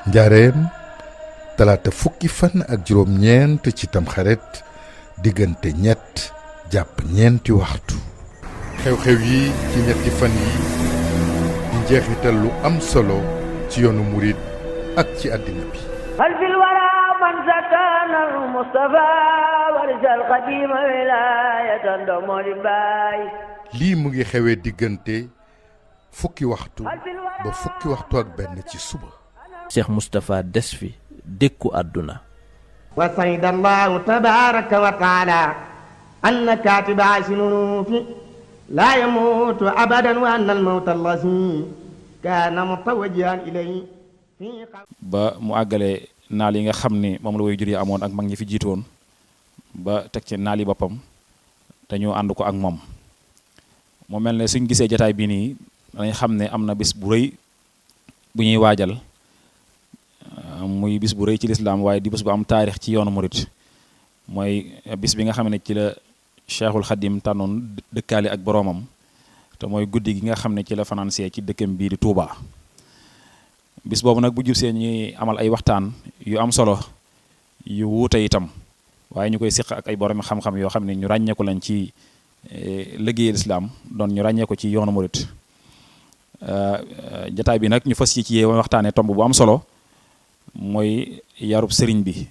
Njaareem talaata fukki fan ak juróom-ñeent ci tamxarit diggante ñett jàpp ñeenti waxtu. xew-xew yi ci ñetti fan yi di njeexital lu am solo ci yoonu murit ak ci àddina bi. hal fil wara man zakana al Mustafa warisal qadima wilayatan do modi bay. lii mu ngi xewee diggante fukki waxtu ba fukki waxtu ak benn ci suba. Cheikh Moustapha des fi dékku àdduna. wa sayda allahu tabaraka wa taala anna katiba sinunufi laa yamuutu abadan wa anna almawta allazi kaana mutawajjihan ilayhi ba mu àggale naal yi nga xam ne moom la way jur yi amoon ak mag ñi fi jiitoon ba teg ci naal yi boppam dañoo ànd ko ak moom. mu mel ne suñ gisee jataay bii nii dañ xam ne am na bis bu rëy bu ñuy waajal muy bis bu rëy ci lislaam waaye di bis bu am taarix ci yoonu murit mooy bis bi nga xam ne ci la Cheikhul Khadim tànnoon dëkkaale ak boroomam te mooy guddi gi nga xam ne ci la fanaanse ci dëkkam bii di Touba. bis boobu nag bu jub see ñuy amal ay waxtaan yu am solo yu wuute itam waaye ñu koy siq ak ay borom xam-xam yoo xam ne ñu ràññeeku lañ ci liggéey lislaam doon ñu ràññeeku ci yoonu murit. jataay bi nag ñu fas ci waxtaanee tomb bu am solo mooy yarub sëriñ bi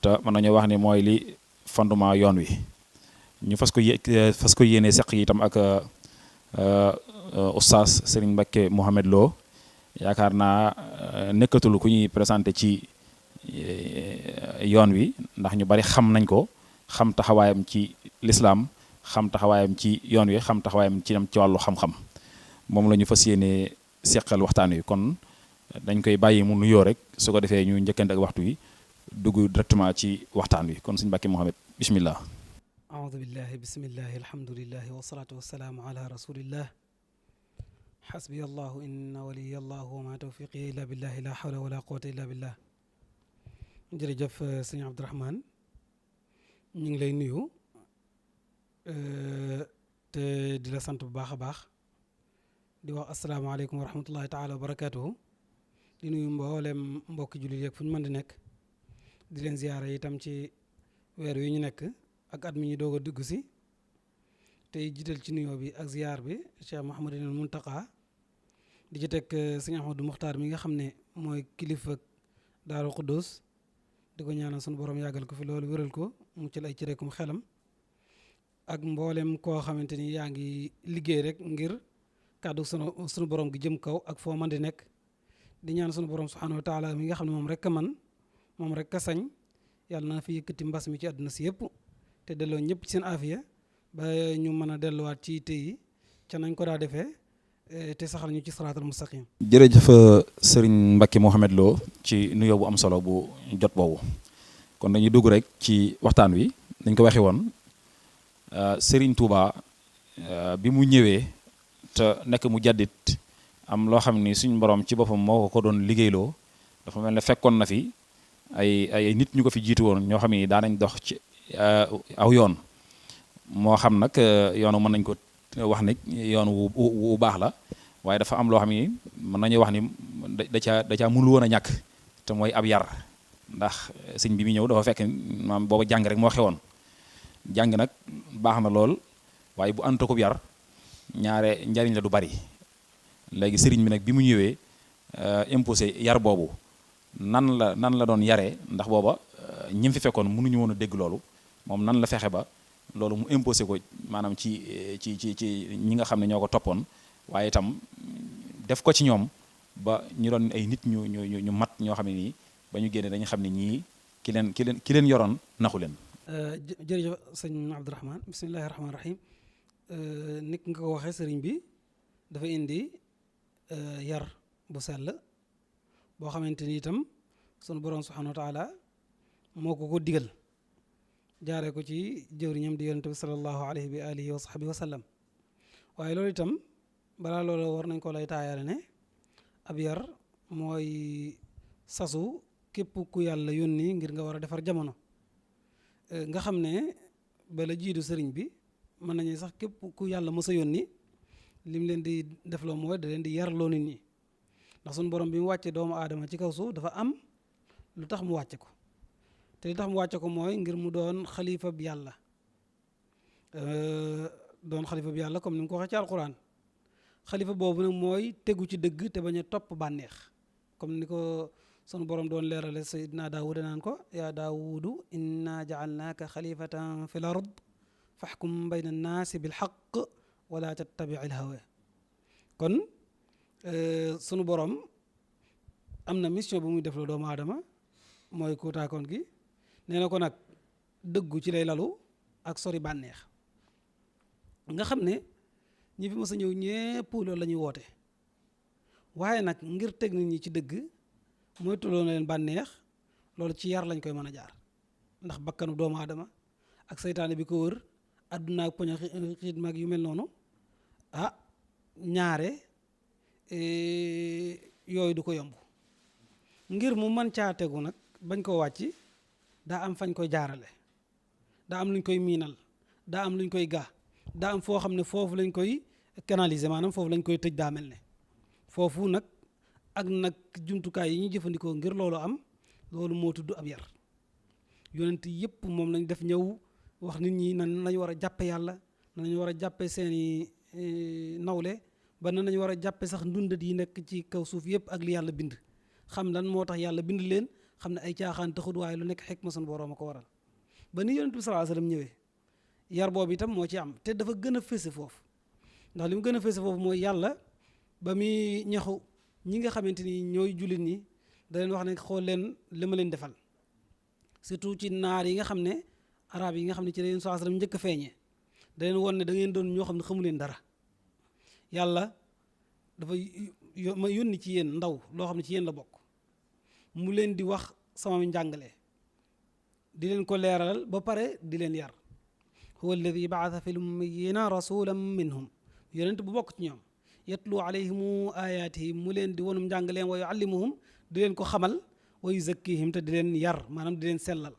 te mën nañu wax ni mooy li fondement yoon wi ñu fas ko yéene seq itam ak oustaz Serigne Mbacké Mohamed Lo yaakaar naa nekkatul ku ñuy présenté ci yoon wi ndax ñu bari xam nañ ko xam taxawaayam ci lislaam xam taxawaayam ci yoon wi xam taxawaayam ci wàllu xam-xam moom la ñu fas yéene seqal waxtaan wi kon dañ koy bàyyi mu nuyoo rek su ko defee ñu njëkkante ak waxtu wi dugg directement ci waxtaan wi kon Serigne Mbacké Mohamed bismillah. aoudu billahi bismillahi alhamdulillahi wasalaatu wasalaamu ala rasulillah xasbi allahu inna waliya allahu wa ma tawfiqi illa billahi la hawla wala quwwata illa billah. jërëjëf sëñ Abdourahmane ñu ngi lay nuyu te di la sant bu baax a baax di wax asalaamaaleykum wa rahmatullahi taala wa barakatuhu di nuyu mboolem mbokki jullit yeeg fu ñu mën di nekk di leen ziyaara itam ci weer wi ñu nekk ak at mi ñu doog a dugg si tey jiital ci nuyoo bi ak ziyaar bi Cheikh Mouhamadul Muntaqa di ci teg sëñ Ahmadou Muxtaar mi nga xam ne mooy kilifa Daaru Xuddus di ko ñaanal sunu borom yàggal ko fi loolu wéral ko mu ci ay ci rekum xelam ak mboolem koo xamante ni yaa ngi liggéey rek ngir kàddu sunu borom gi jëm kaw ak foo mën di nekk di ñaan sunu borom subhanahu wa taala mi nga xam ne moom rek a man moom rek a sañ yàlla na fi yëkkati mbas mi ci àdduna si yëpp te delloo ñëpp ci seen afiya ba ñu mën a delluwaat ci yitte yi ca nañ ko daa defee te saxal ñu ci siraatal mustaqim. jërëjëf Serigne Mbacké Mohamed Lo ci nuyoo bu am solo bu jot boobu kon dañuy dugg rek ci waxtaan wi dañ ko waxee woon Serigne Touba bi mu ñëwee te nekk mu jaddit am loo xam ni suñu borom ci boppam moo ko doon liggéeyloo dafa mel ne fekkoon na fi ay nit ñu ko fi jiitu woon ñoo xam ni daan nañ dox ci aw yoon moo xam nag yoonu mën nañ ko wax ne yoon wu baax la waaye dafa am loo xam ni mën nañu wax ni da caa mënul woon a ñàkk te mooy ab yar ndax sëñ bi mu ñëw dafa fekk maam booba jàng rek moo xewoon jàng nag baax na lool waaye bu ànd ko yar ñaare njariñ la du bari léegi sëriñ bi nag bi mu ñëwee imposé yar boobu nan la doon yaree ndax booba ñi fi fekkoon mënuñu woon a dégg loolu moom nan la fexe ba loolu mu imposé ko maanaam ci ñi nga xam ne ñoo ko toppoon waaye itam def ko ci ñoom ba ñu doon ay nit ñu mat ñoo xam ne nii ba ñu génne dañu xam ne ñii ki leen yoroon naxu leen. jërëjëf sëñ Abdourahmane bismillahi rahmaani rahim nit nga ko waxee sëriñ bi dafa indi yar bu sell boo xamante ni itam sunu borom subhanahu wa taala moo ko digal jaaree ko ci jëwriñam di yonent bi sallallahu alayhi wa alihi wa sahbihi wa sallam waaye loolu itam balaa loolu war nañ ko lay taayaale ne ab yar mooy sasu képp ku yàlla yónni ngir nga war a defar jamono nga xam ne bala jiitu sëriñ bi mën nañu sax képp ku yàlla mës a yónni lim leen di defloo mooy da leen di yarloo nit ñi ndax suñu borom bi mu wàccee doomu aadama ci kaw suuf dafa am lu tax mu wàcce ko te li tax mu wàcce ko mooy ngir mu doon xalifa bi yàlla comme ni mu ko waxee ci alquran xalifa boobu nag mooy tegu ci dëgg te bañ a topp bànneex comme ni ko sunu borom doon leerale sayidna daawuda naan ko yaa daawudu inna jaalnaaka xalifatan fi l ard faxkum bayna annaasi bilxaq wala tattabici lhawa kon sunu borom am na mission bu muy def la doomu aadama mooy kuutaakoon gi nee na ko nag dëggu ci lay lalu ak sori bànneex nga xam ne ñi fi mës a ñëw ñépp loolu la ñuy woote waaye nag ngir teg nit ñi ci dëgg mooy tulloo na leen bànneex loolu ci yar lañ koy mën a jaar ndax bakkanu doomu aadama ak seytaane bi ko wër àdduna ak poña xiit mag yu mel noonu ñaare yooyu du ko yomb ngir mu mën caa tegu nag bañ koo wàcc daa am fañ koy jaarale daa am luñ koy miinal daa am luñ koy gaa daa am foo xam ne foofu lañ koy canaliser maanaam foofu lañ koy tëj daa mel ne foofu nag ak nag jumtukaay yi ñuy jëfandikoo ngir loolu am loolu moo tudd ab yar yonent yëpp moom lañ def ñëw wax nit ñi nan lañu war a jàppe yàlla nan lañu war a jàppe seeni nawle ba nan lañu war a jàppe sax ndundat yi nekk ci kaw suuf yëpp ak li yàlla bind xam lan moo tax yàlla bind leen xam ne ay caaxaan taxut waaye lu nekk xikma sunu boroom a ko waral ba ni yonent bi sallallahu alayhi wasallam ñëwee yar boobu itam moo ci am te dafa gën a fese foofu ndax li mu gën a fese foofu mooy yàlla ba muy ñaxu ñi nga xamante ni ñooy jullit ñi da leen wax ne xool leen li ma leen defal surtout ci naar yi nga xam ne arab yi nga xam ne ci la yéen sallallahu alayhi wasallam njëkk a feeñee da leen won ne da ngeen doon ñoo xam ne xamu leen dara yàlla dafa ma yónni ci yéen ndaw loo xam ne ci yéen la bokk mu leen di wax sama njàngale di leen ko leeralal ba pare di leen yar huwa alladi baatha fi lummiyina rasulan minhum yonent bu bokk ci ñoom yatlu alayhimu ayaatihi mu leen di wonum njàngaleem wa yuallimuhum di leen ko xamal wa yuzakkihim te di leen yar maanaam di leen sellal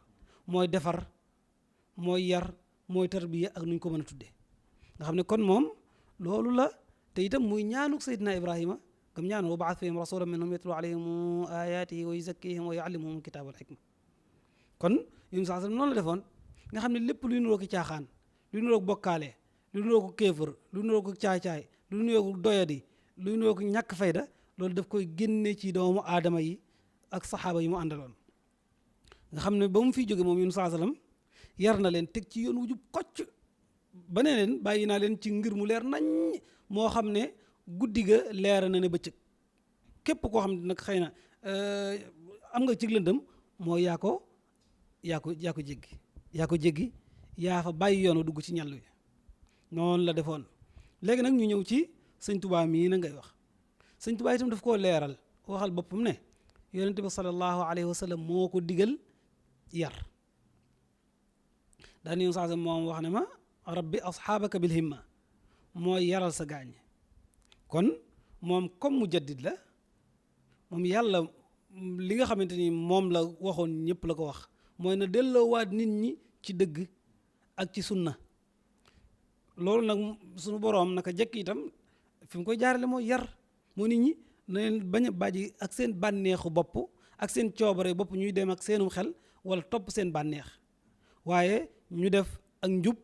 mooy defar mooy yar mooy tarbiya ak nuñ ko mën a tuddee nga xam ne kon moom loolu la te itam muy ñaanuk Seydina Ibrahima gam ñaanu wa baat fihim rasulan minhum yatlu alayhim ayaatihi wa yuzakkihim wa yuallimuhum kitaab wal hikma kon yun saa sallam noonu la defoon nga xam ne lépp luy nuroo ko caaxaan luy nuroo ko bokkaale luy nuroo ko kéefër luy nuroo ko caay-caay luy nuroo ko doyadi luy nuroo ko ñàkk fayda loolu daf koy génne ci doomu aadama yi ak saxaaba yi mu àndaloon nga xam ne ba mu fiy jóge moom yun saa sallam yar na leen teg ci yoon wu jub kocc ba ne leen bàyyi naa leen ci ngir mu leer nañ moo xam ne guddi ga leer na ne bëccëg képp koo xam ne nag xëy na am nga ci lëndëm mooy yaa ko jéggi yaa fa bàyyi yoonu dugg ci ñàll wi noonu la defoon léegi nag ñu ñëw ci sëñ Tubaa mii na ngay wax sëñ Tubaa itam daf koo leeral waxal boppam ne yonente bi sallallahu alayhi wa sallam moo ko digal yar daan yoon saa moom wax ne ma rabbi asxaabaka bil himma mooy yaral sa gaañ kon moom comme mujaddid la moom yàlla li nga xamante ni moom la waxoon ñëpp la ko wax mooy na delloowaat nit ñi ci dëgg ak ci sunna loolu nag suñu boroom naka jekk itam fi mu koy jaarale mooy yar moo nit ñi na leen bañ a bàjji ak seen bànneexu bopp ak seen coobare bopp ñuy dem ak seenum xel wala topp seen bànneex waaye ñu def ak njub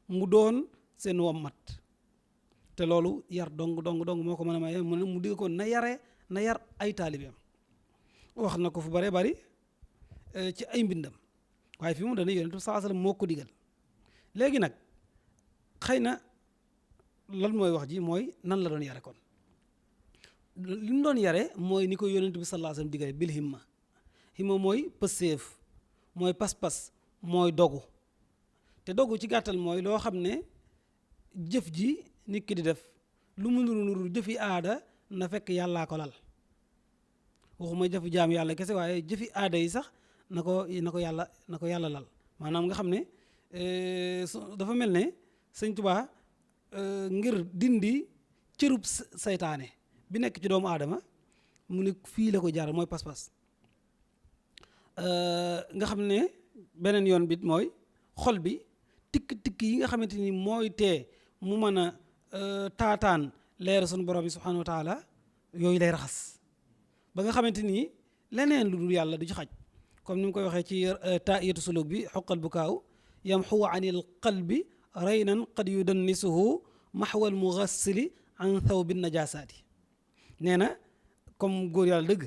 mu doon seen wommat te loolu yar dong moo ko mën a maye mu digg ko na yar ay taalibeem wax na ko fu bare bari ci ay mbindam waaye fi mu dana yonent bi sallallahu alayhi wasallam moo ko digal léegi nag xëy na lan mooy wax ji mooy nan la doon yare kon li mu doon yare mooy ni ko yonent bi sallallahu alayhi wasallam digale bil himma mooy pëseef mooy pas-pas mooy dogu te dogu ci gàttal mooy loo xam ne jëf ji nit ki di def lu mu nuru jëfi aada na fekk yàllaa ko lal waxuma jëfi jaam yàlla kese waaye jëfi aada yi sax na ko yàlla lal maanaam nga xam ne dafa mel ne sëñ Tuubaa ngir dindi cërub saytaane bi nekk ci doomu aadama mu ne fii la ko jaar mooy pas-pas nga xam ne beneen yoon bi mooy xol bi tikk yi nga xamante ni mooy tee mu mën a taataan leer sunu borom bi subhanahu wa taala yooyu lay raxas ba nga xamante ni leneen lu dul yàlla du ci xaj comme ni mu koy waxee ci taiyatu suluk bi xoqal bu kaaw yamxu anil qalbi raynan qad yudannisuhu maxwal mugassili an thawbi najasaati nee na comme góor yàlla dëgg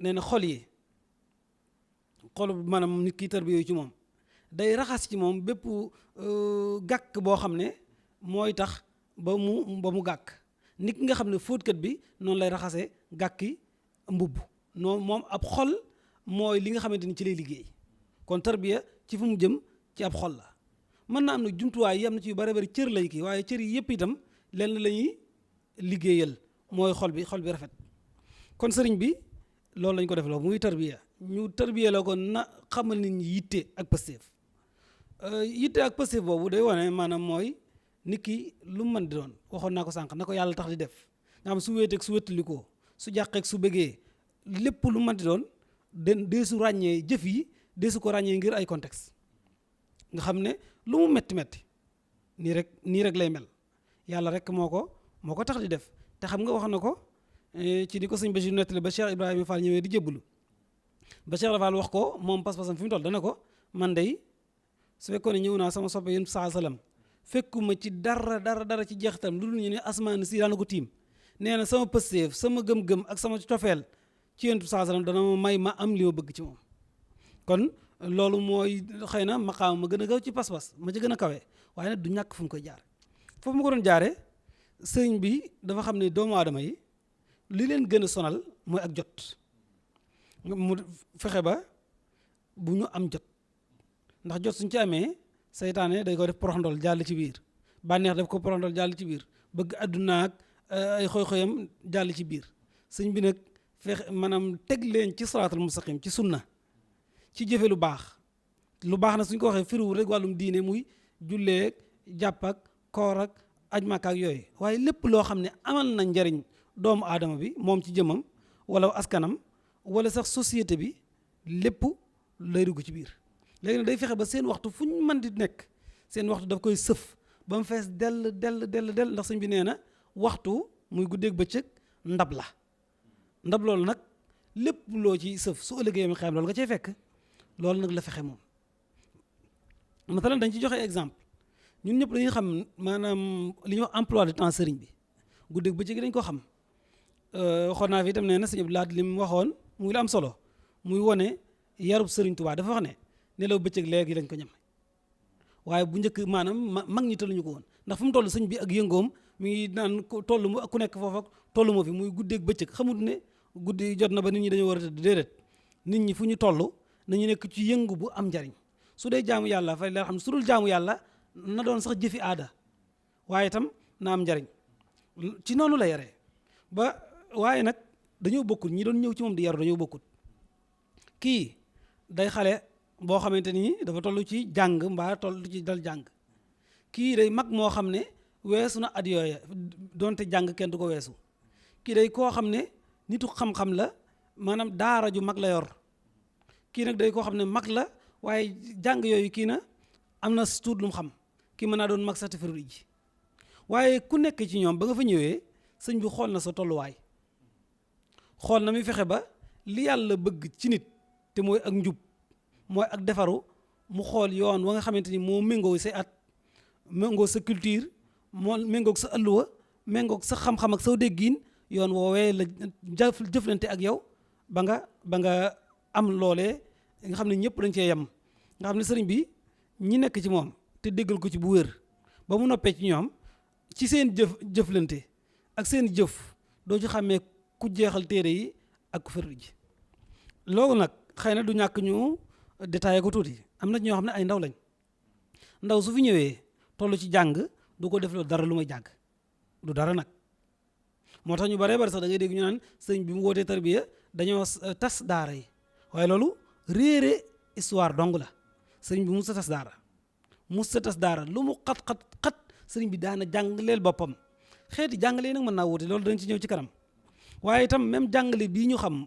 nee na xol maanaam nit ki tarbiya ci moom day raxas ci moom bépp gàkk boo xam ne mooy tax ba mu gàkk nit ki nga xam ne fóotkat bi noonu lay raxasee gàkki mbubb noonu moom ab xol mooy li nga xamante ni ci lay liggéey kon tarbiya ci fu mu jëm ci ab xol la mën na am na jumtuwaay yi am na ci yu bari bari cër lay kii waaye cër yi yëpp itam lenn la ñuy liggéeyal mooy xol bi rafet kon sëriñ bi loolu lañ ko def loo muy tarbiya ñu tarbiya la ko na xamal nit ñi yitte ak pësteef boobu day wane maanaam mooy nit ki lu mu mën di doon waxoon naa ko sànq na ko yàlla tax di def nga xam su wéeteeg su wéttalikoo su jàqeeg su bëggee lépp lu mu mën di doon dee su ràññee jëf yi dee su ko ràññee ngir ay contexte nga xam ne lu mu metti nii rek lay mel yàlla rek moo ko tax di def te xam nga wax na ko ci di ko sëñ Bachir nettali ba Cheikh Ibrahima Fall ñëwee di jébbalu ba Cheikh Fall wax ko moom pas-pasam fi mu toll dana ko man day su fekkoon ne ñëw naa sama soppe yéen saa salaam fekkuma ci dara ci jeexitam lu dul ñu ne asmaan si daana ko tiim nee na sama pësteef sama gëm-gëm ak sama cofeel ci yéen saa salaam dana ma may ma am li ma bëgg ci moom kon loolu mooy xëy na maqaam ma gën a gaw ci pas-pas ma ci gën a kawe waaye nag du ñàkk fu mu koy jaar foofu mu ko doon jaaree sëriñ bi dafa xam ne doomu aadama yi li leen gën a sonal mooy ak jot mu fexe ba bu ñu am jot ndax jot suñ ci amee seytaane day ko def poroxndol jàll ci biir bànneex def ko poroxndol jàll ci biir bëgg àdduna ak ay xoy-xoyam jàll ci biir sëñ bi nag fexe maanaam teg leen ci siraatal mustaqim ci sunna ci jëfe lu baax na suñ ko waxee firiwul rek wàllum diine muy julleeg jàpp ak koor ak aj Makka ak yooyu waaye lépp loo xam ne amal na njariñ doomu aadama bi moom ci jëmmam wala askanam wala sax société bi lépp lay dugg ci biir léegi nag day fexe ba seen waxtu fu ñu mën di nekk seen waxtu daf koy sëf ba mu fees dell ndax sëñ bi nee na waxtu muy guddeeg bëccëg ndab loolu nag lépp loo ci sëf su ëllëgee mi xam loolu nga cay fekk loolu nag la fexe moom masalan dañ ci joxe exemple ñun ñëpp dañuy xam maanaam li ñuy wax emploi de temps sëriñ bi guddeeg bëccëg dañ ko xam waxoon naa fi itam nee na sëñ Abdou Lahad li mu waxoon muy la am solo muy wone yarub sëriñ Tuubaa dafa wax ne nelaw bëccëg léegi lañ ko ñam waaye bu njëkk maanaam mag ñi tolluñu ko woon ndax fu mu toll sëñ bi ak yëngoom mi ngi naan toll mu ku nekk foofu ak tollu moo fi muy guddeeg bëccëg xamut ne guddi jot na ba nit ñi dañoo war a tëdd déedéet nit ñi fu ñu toll nañu nekk ci yëngu bu am njariñ su dee jaamu yàlla fay la xam ne su dul jaamu yàlla na doon sax jëfi aada waaye itam na am njariñ ci noonu la yaree ba waaye nag dañoo bokkut ñi doon ñëw ci moom di yaru dañoo bokkut kii day xale boo xamante ni dafa toll ci jàng mbaa toll ci dal jàng kii day mag moo xam ne weesu na at yooya donte jàng kenn du ko weesu kii day koo xam ne nitu xam-xam la maanaam daara ju mag la yor kii nag day koo xam ne mag la waaye jàng yooyu kii na am na tuut lu mu xam kii mën naa doon mag sax te faru ji waaye ku nekk ci ñoom ba nga fa ñëwee sëñ bi xool na sa tolluwaay xool na muy fexe ba li yàlla bëgg ci nit te mooy ak njub mooy ak defaru mu xool yoon wa nga xamante ni moo méngoo say at méngoo sa culture moo méngoog sa ëlluwa méngoog sa xam-xam ak sa déggiin yoon woowee la jëflante ak yow ba nga am loolee nga xam ne ñëpp dañ cee yem nga xam ne sëriñ bi ñi nekk ci moom te déggal ko ci bu wér ba mu noppee ci ñoom ci seen jëflante ak seen jëf doo ci xàmmee ku jeexal téere yi ak ku ferlu ji loolu nag xëy na du ñàkk ñu détaillé ko tuuti am na ñoo xam ne ay ndaw lañ ndaw su fi ñëwee toll ci jàng du ko def loolu dara lu may jàng du dara nag moo tax ñu baree bari sax da ngay dégg ñu naan sëñ bi mu wootee tarbiya dañoo tas daara yi waaye loolu réere histoire dong la sëriñ bi mus sa tas daara lu mu xat sëriñ bi daana jàngaleel boppam xeeti jàngale nag mën naa wuute loolu dañ ci ñëw ci kanam waaye itam même jàngale bii ñu xam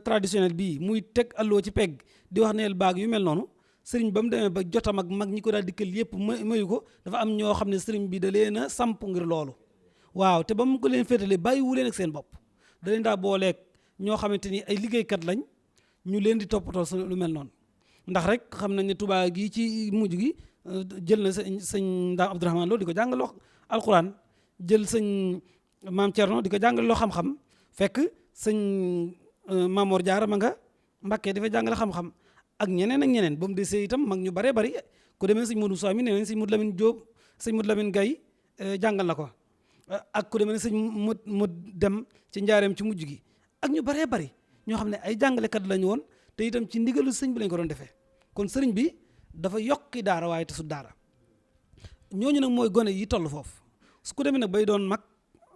traditionnel bii muy teg alloo ci pegg di wax neel baag yu mel noonu sëriñ ba mu demee ba jotam ak mag ñi ko daal dikkal yëpp mayu ko dafa am ñoo xam ne sëriñ bi da leen a samp ngir loolu waaw te ba mu ko leen féetale bàyyi wu leen ak seen bopp da leen daa booleeg ñoo xamante ni ay liggéeykat lañ ñu leen di toppatoo sa lu mel noonu ndax rek xam nañ ne Touba gi ci mujj gi jël na sëñ Ndaam Abdourahmane Lo di ko jàngaloo alquran jël sëñ Maam Thierno di ko jàngaloo xam-xam fekk sëñ Mamor Diarra ma nga Mbàkke dafa jàngale xam-xam ak ñeneen ba mu desee itam mag ñu baree bari ku demee sëñ Modou Soami nee nañ sëñ Modou Lamine Diop sëñ Modou Lamine Gaye jàngal na ko ak ku demee ne sëñ mu dem ci njaareem ci mujj gi ak ñu baree bari ñoo xam ne ay jàngalekat lañu woon te itam ci ndigalu sëñ bi lañ ko doon defee kon sëriñ bi dafa yokki daara waaye te su daara ñooñu nag mooy gone yi toll foofu su ko demee nag bay doon mag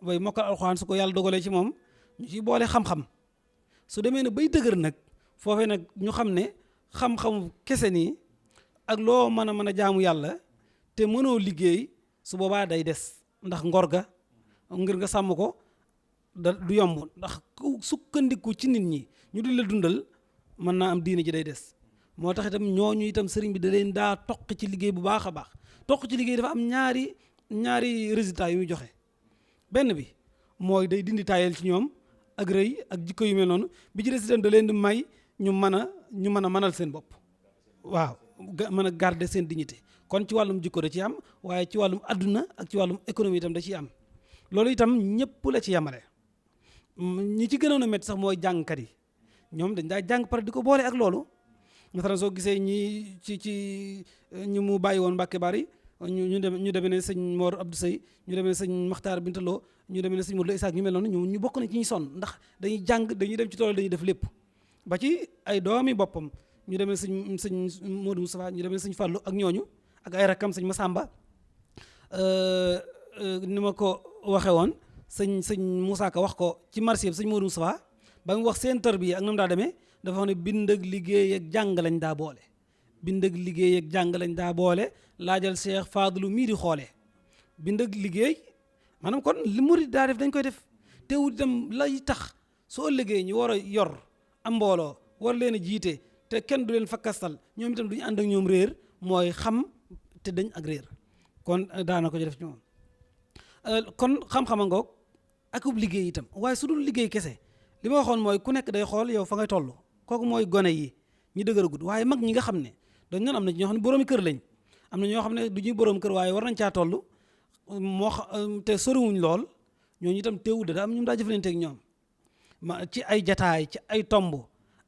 bay mokkal alxuraan su ko yàlla dogalee ci moom ñu ci boole xam-xam su demee ne bay dëgër nag foofee nag ñu xam ne xam-xamu kese nii ak loo mën a jaamu yàlla te mënoo liggéey su boobaa day des ndax ngor ga ngir nga sàmm ko du yomb ndax ku sukkandiku ci nit ñi ñu di la dundal mën naa am diine ji day des moo tax itam ñooñu itam sëriñ bi da leen daa toq ci liggéey bu baax a baax toq ci liggéey dafa am ñaari résultats yu muy joxe benn bi mooy day dindi taayal ci ñoom ak rëy ak jikko yu mel noonu bi ci des itam da leen di may ñu mën a mënal seen bopp waaw mën a garder seen dignité kon ci wàllum jikko da ciy am waaye ci wàllum adduna ak ci wàllum économie itam da ciy am loolu itam ñëpp la ci yemale ñi ci gënoon a métti sax mooy jàngkat yi ñoom dañ daa jàng pare di ko boole ak loolu masalan soo gisee ñi ci ñi mu bàyyi woon Mbàkke Bari ñu demee ne sëñ Mor Abdou Sey ñu demee ne sëñ Maxtaar Bintaloo ñu demee ne sëñ Modou Isaak ñu mel noonu ñu bokk na ci ñi sonn ndax dañuy jàng dañuy dem ci tool dañuy def lépp ba ci ay doomi boppam ñu demee sëñ Modou Moustapha ñu demee sëñ Fallou ak ñooñu ak ay rakkam sëñ Massamba ni ma ko waxe woon sëñ Moussa Ka wax ko ci marché bi sëñ Modou Moustapha ba mu wax seen tarbiya ak na mu daa demee dafa wax ne bind ak liggéey ak jàng lañ daa boole bind ak liggéey ak jàng lañ daa boole laajal Cheikh Fadlu mii di xoolee bind ak liggéey maanaam kon li murid daa def dañ koy def teewul itam lay tax soo ëllëgee ñu war a yor am mbooloo war leen a jiite te kenn du leen fakkastal ñoom itam du ñu ànd ak ñoom réer mooy xam te dañ ak réer kon daana ko ci def ci moom kon xam-xama ngoog akub liggéey itam waaye su dul liggéey kese li ma waxoon mooy ku nekk day xool yow fa ngay toll kooku mooy gone yi ñi dëgër gudd waaye mag ñi nga xam ne dañ noon am na ñoo xam ne boroomi kër lañ am na ñoo xam ne du ñuy boroom kër waaye war nañ caa toll te soriwuñ lool ñooñu itam teewul da am ñu daa jëflanteeg ñoom ci ay jataay ci ay tomb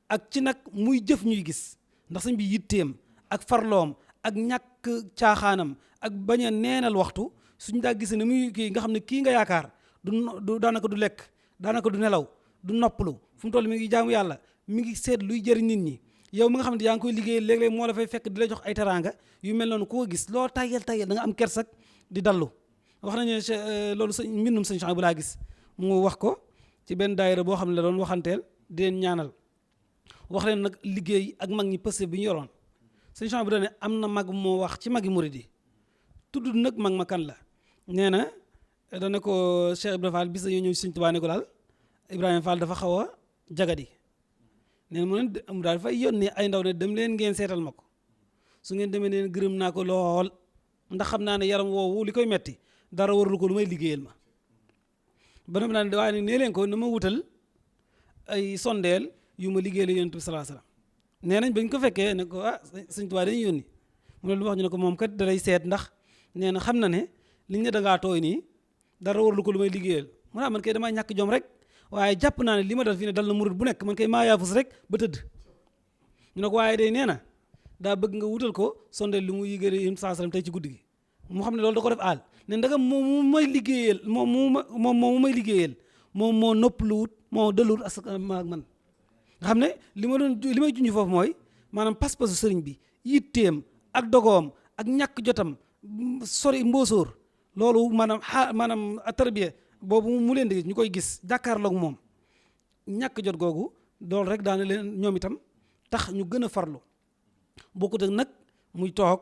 ak ci nag muy jëf ñuy gis ndax sëñ bi yitteem ak farloom ak ñàkk caaxaanam ak bañ a neenal waxtu suñ daa gis ne muy kii nga xam ne kii nga yaakaar du daanaka du lekk daanaka du nelaw du noppalu fu mu toll mi ngi jaamu yàlla mi ngi seet luy jëriñ nit ñi yow mi nga xam ne yaa ngi koy liggéey léeg-léeg moo la fay fekk di la jox ay teraanga yu mel noonu koo gis loo tayal da nga am kersak di dallu wax nañu ne loolu sëñ mbindum sëñ Chouaïbou bu laa gis mu wax ko ci benn daayira boo xam ne la doon waxanteel di leen ñaanal wax leen nag liggéey ak mag ñi pëste bi ñu yoroon sëñ Chouaïbou bu dane am na mag moo wax ci magi murid yi tudd nag mag ma kan la nee na dana ko Cheikh Ibrahima Fall bis dañoo ñëw sëñ Tuubaa ne ko daal Ibrahima Fall dafa xaw a jagadi nee na mu ne daal dafay yónnee ay ndaw ne dem leen ngeen seetal ma ko su ngeen demee neen gërëm naa ko lool ndax xam naa ne yaram woowu li koy metti dara warul ko lu may liggéeyal ma ba noppi naa ne waaye nag nee leen ko na ma wutal ay sondeel yu ma liggéeyal yonent bi sallallahu alayhi wasallam nee nañ bañ ko fekkee ne ko sëñ Tuubaa dañuy yónni mu ne lu wax ñu ne ko moom kat dalay seet ndax nee na xam na ne liñ ne dangaa tooy nii dara warul ko lu may liggéeyal mu ne man kay damaa ñàkk jom rek waaye jàpp naa ne li ma dal fii ne dal na murid bu nekk man kay maa yaafus rek ba tëdd ñu ne ko waaye day nee na daa bëgg nga wutal ko sondeel li mu yigéey yonent sallallahu alayhi wasallam tey ci guddi gi mu xam ne loolu da ko def aal ne ndagam moom mu may liggéeyal moom mu may liggéeyal moom moo noppaluwut moo dëluwut ak man nga xam ne li may junj foofu mooy maanaam pas-pasu sëriñ bi yitteem ak dogoom ak ñàkk jotam sori mboosóor loolu maanaam tarbiya boobu mu leen di ñu koy gis jàkkaarloog moom ñàkk jot googu loolu rek daana leen ñoom itam tax ñu gën a farlu bokkut ak nag muy toog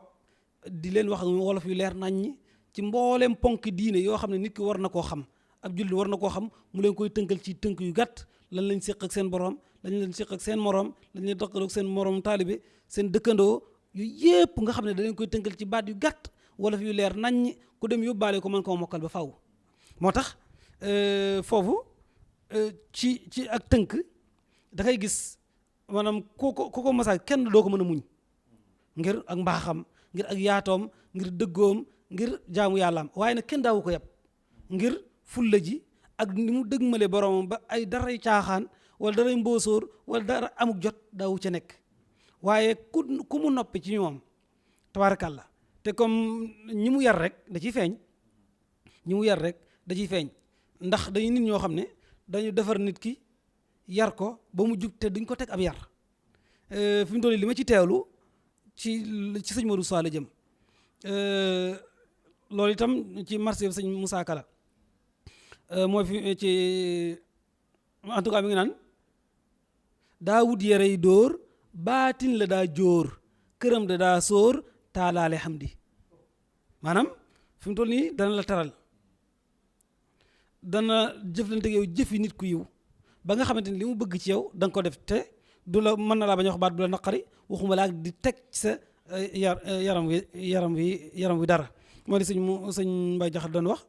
di leen wax wolof yu leer naññi ci mbooleem ponk diine yoo xam ne nit ki war na koo xam ab jullit war na koo xam mu leen koy tënkal ci tënk yu gàtt lan lañ séq ak seen borom lañ leen séq ak seen morom lañ leen doqaloo ak seen morom taalibe seen dëkkandoo yu yépp nga xam ne da leen koy tënkal ci baat yu gàtt wolof yu leer naññi ku dem yóbbaale ko mën koo mokkal ba faw moo tax foofu ci ak tënk da ngay gis maanaam ku ko masaa kenn doo ko mën a muñ ngir ak mbaaxam ngir ak yaatoom ngir dëggoom ngir jaamu yàllaam waaye nag kenn daawu ko yab ngir fulla ji ak ni mu dëgmale boromam ba ay daray caaxaan wala daray mboosóor wala dara amuk jot daawu ca nekk waaye ku mu noppi ci ñoom tabaarakàlla te comme ñi mu yar rek da ciy feeñ ñi mu yar rek da ciy feeñ ndax dañu nit ñoo xam ne dañu defar nit ki yar ko ba mu jub te duñ ko teg ab yar fi mu toll li ma ci teewlu ci sëñ Modou Sow la jëm loolu itam ci marché bi sëñ Moussa Kala mooy fi ci en tout cas mi ngi naan daa wut yére yi dóor baatin la daa jóor këram da daa sóor taalaale xam di maanaam fi mu toll nii dana la taral dana jëflante yow jëfi nit ku yiw ba nga xamante ni li mu bëgg ci yow da nga ko def te du la mën na laa bañ a wax baat du la naqari waxuma laa di teg ci sa yaram wi dara moo di sëñ Mbay Jaxate doon wax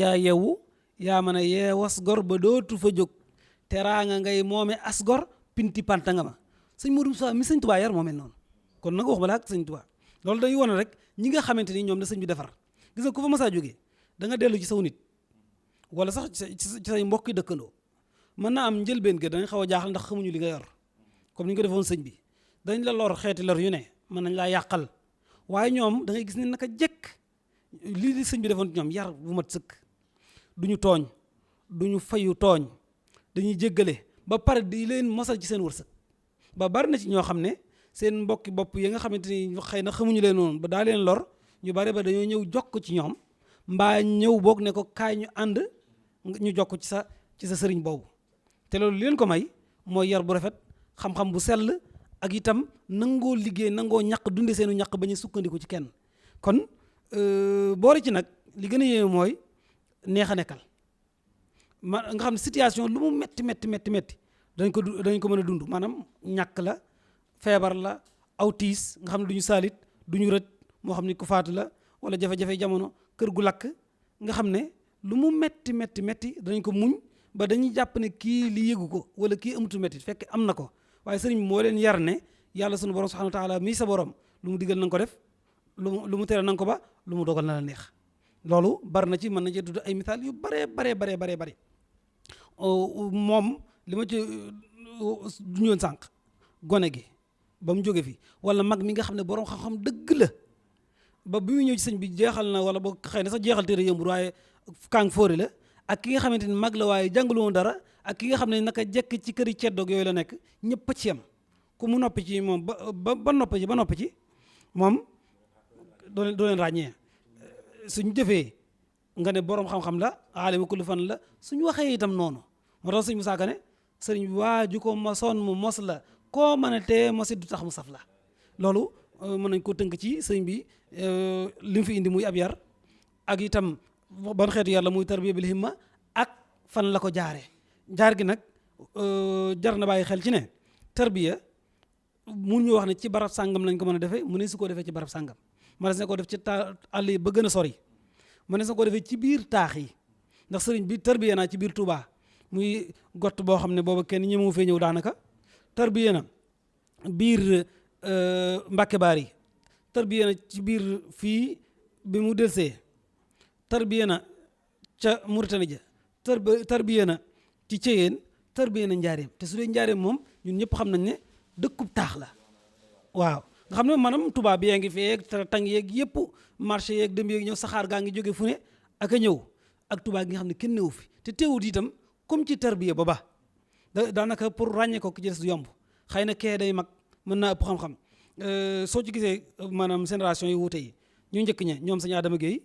yaa yeewu yaa mën a yeewas gor ba dootu fa jóg teraanga ngay moome as gor pinti panta nga ma sëñ Modou Moussa mi sëñ Tuubaa yar moo mel noonu kon nag waxuma laa ak sëñ Tuubaa loolu day wane rek ñi nga xamante ni ñoom da sëñ bi defar gis nga ku fa masaa jógee da nga dellu ci saw nit wala sax ci say mbokki dëkkandoo mën naa am njëlbeen ga dañ xaw a jaaxal ndax xamuñu li nga yor comme ni ñu ko defoon sëñ bi dañ la lor xeeti lor yu ne mën nañ laa yàqal waaye ñoom da ngay gis ne naka jekk lii di sëñ bi defoon ñoom yar bu mat sëkk duñu tooñ duñu fayu tooñ dañuy jéggale ba pare di leen mosal ci seen wërsëg ba bari na ci ñoo xam ne seen mbokki bopp yi nga xamante ni xëy na xamuñu leen noonu ba daa leen lor ñu bari ba dañoo ñëw jokk ci ñoom mbaa ñëw boog ne ko kaay ñu ànd ñu jokk ci sa sëriñ boobu te loolu li leen ko may mooy yar bu rafet xam-xam bu sell ak itam nangoo liggéey nangoo ñaq dunde seenu ñaq bañ a sukkandiku ci kenn kon boole ci nag li gën a yéeme mooy neex a nekkal nga xam ne situation lu mu metti dañ ko mën a dund maanaam ñàkk la feebar la aw tiis nga xam ne du ñu saalit du ñu rët moo xam ni ku faatu la wala jafe-jafe jamono kër gu lakk nga xam ne lu mu metti danañ ko muñ ba dañuy jàpp ne kii li yëgu ko wala kii amutu metti fekk am na ko waaye sëriñ bi moo leen yar ne yàlla sunu borom subhanahu wa taala mii sa borom lu mu digal na nga ko def lu mu tere na nga ko ba lu mu dogal na la neex loolu bari na ci mën na cee tudd ay misaal yu bare moom li ma ci duñoon sànq gone gi ba mu jóge fi wala mag mi nga xam ne borom xam-xam dëgg la ba bi mu ñëw ci sëñ bi jeexal na wala boo xëy na sax jeexal téere yëmbur waaye kàng fóori la ak ki nga xamante ni mag la waaye jàngalu woon dara ak ki nga xam ne naka jekk ci këri ceddoog yooyu la nekk ñëpp a ci yam ku mu noppi ci moom ba noppi ci moom doo leen ràññee suñ jëfee nga ne borom xam-xam la aalimu kulli fan la suñ waxee itam noonu moo tax sëñ Musaa Ka ne sëriñ bi waaju ko mosoon mu mos la koo mën a tee mosit du tax mu saf la loolu mën nañ ko tënk ci sëriñ bi li mu fi indi muy ab yar ak itam ban xeetu yar la muy tarbiya bil himma ak fan la ko jaar gi nag jar na bàyyi xel ci ne tarbiya mun ñu wax ne ci barab sàngam lañ ko mën a defee mu ne su ko defee ci barab sàngam mënees na ko def ci àll yi ba gën a sori mënees na ko defee ci biir taax yi ndax sëriñ bi tarbiya naa ci biir Touba muy gott boo xam ne booba kenn ñemewu fee ñëw daanaka tarbiya na biir Mbàkke Baari tarbiya na ci biir fii bi mu delsee tarbiya na ca Mauritanie ja tarbiya na ci Ceyeen tarbiya na Njaareem te su dee Njaareem moom ñun ñëpp xam nañ ne dëkkub taax la waaw nga xam ne maanaam tubaab bi yaa ngi fee tang yeeg yëpp marché yeeg dem yeeg ñëw saxaar gaa ngi jóge fu ne ak a ñëw ak tubaab gi nga xam ne kenn newu fi te teewut itam comme ci tarbiya ba daanaka pour ràññee ko ki ci des du yomb xëy na kee day mag mën naa ëpp xam-xam soo ci gisee maanaam génération yi wuute yi ñu njëkk ña ñoom sëñ Adama Guèye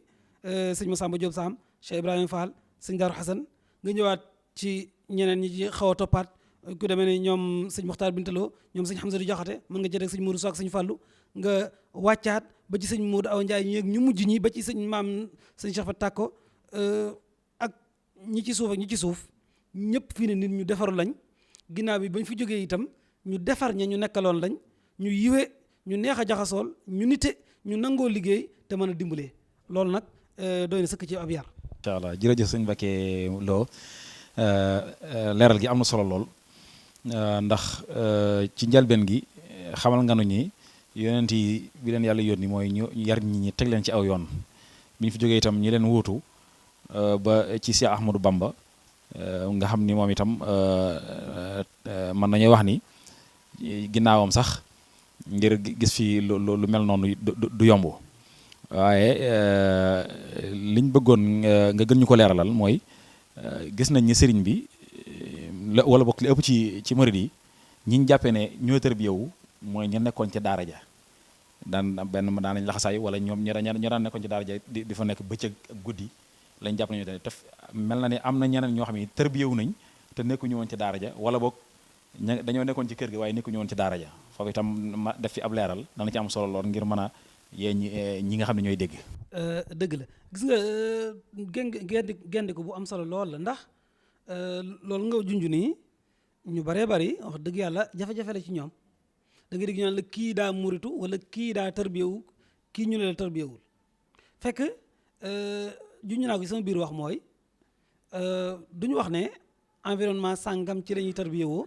sëñ Massamba Diop Sam Cheikh Ibrahima Fall sëñ Darou Hassan nga ñëwaat ci ñeneen ñi ci xaw a toppaat ku demee ne ñoom sëñ Mokhtar Bintaloo ñoom sëñ Hamza du Jaxate mën nga jël sëñ Modou Sow ak sëñ Fallou nga wàccaat ba ci sëñ Modou Awa Ndiaye ñi ñu mujj ñi ba ci sëñ maam sëñ Cheikh Fat Takko ak ñi ci suuf ñëpp fii ne nit ñu defaru lañ ginnaaw bi bañ fi jógee itam ñu defar ña ñu nekkaloon lañ ñu yiwe ñu neex a jaxasool ñu nite ñu nangoo liggéey te mën a dimbalee loolu nag doy na sëkk ci ab yar. incha allah jërëjëf sëñ Mbacké Lo leeral gi am na solo lool ndax ci njalbeen gi xamal nga nu ñi yonent yi bi leen yàlla yónni mooy ñu yar nit ñi teg leen ci aw yoon bi ñu fi jógee itam ñi leen wuutu ba ci Cheikh Ahmadou Bamba nga xam ni moom itam mën nañuy wax ni ginnaawam sax ngir gis fi lu mel noonu du yomb waaye liñ bëggoon nga gën ñu ko leeralal mooy gis nañ ni sëriñ bi wala bokk li ëpp ci murid yi ñi ñu jàppee ne ñoo tërbiyewu mooy ñu nekkoon ca daara ja daan nañ laxasaay wala ñoom ñoo daan nekkoon ci daara ja di fa nekk bëccëg ak guddi lañ jàpp nañu te mel na ne am na ñeneen ñoo xam ne tërbiyewu nañ te nekkuñu woon ci daara ja wala boog dañoo nekkoon ci kër gi waaye nekkuñu woon ci daara ja foofu itam ma def fi ab leeral dana ci am solo lool ngir mën a yee ñi nga xam ne ñooy dégg. dëgg la gis nga gendi ko bu am solo lool la ndax loolu nga junj nii ñu baree bari wax dëgg yàlla jafe-jafe la ci ñoom da nga dégg ñu naan la kii daa muritu wala kii daa tërbiyewu kii ñu ne la tërbiyewul fekk junj naa ko sama biir wax mooy duñu wax ne environnement sàngam ci la ñuy tërbiyewoo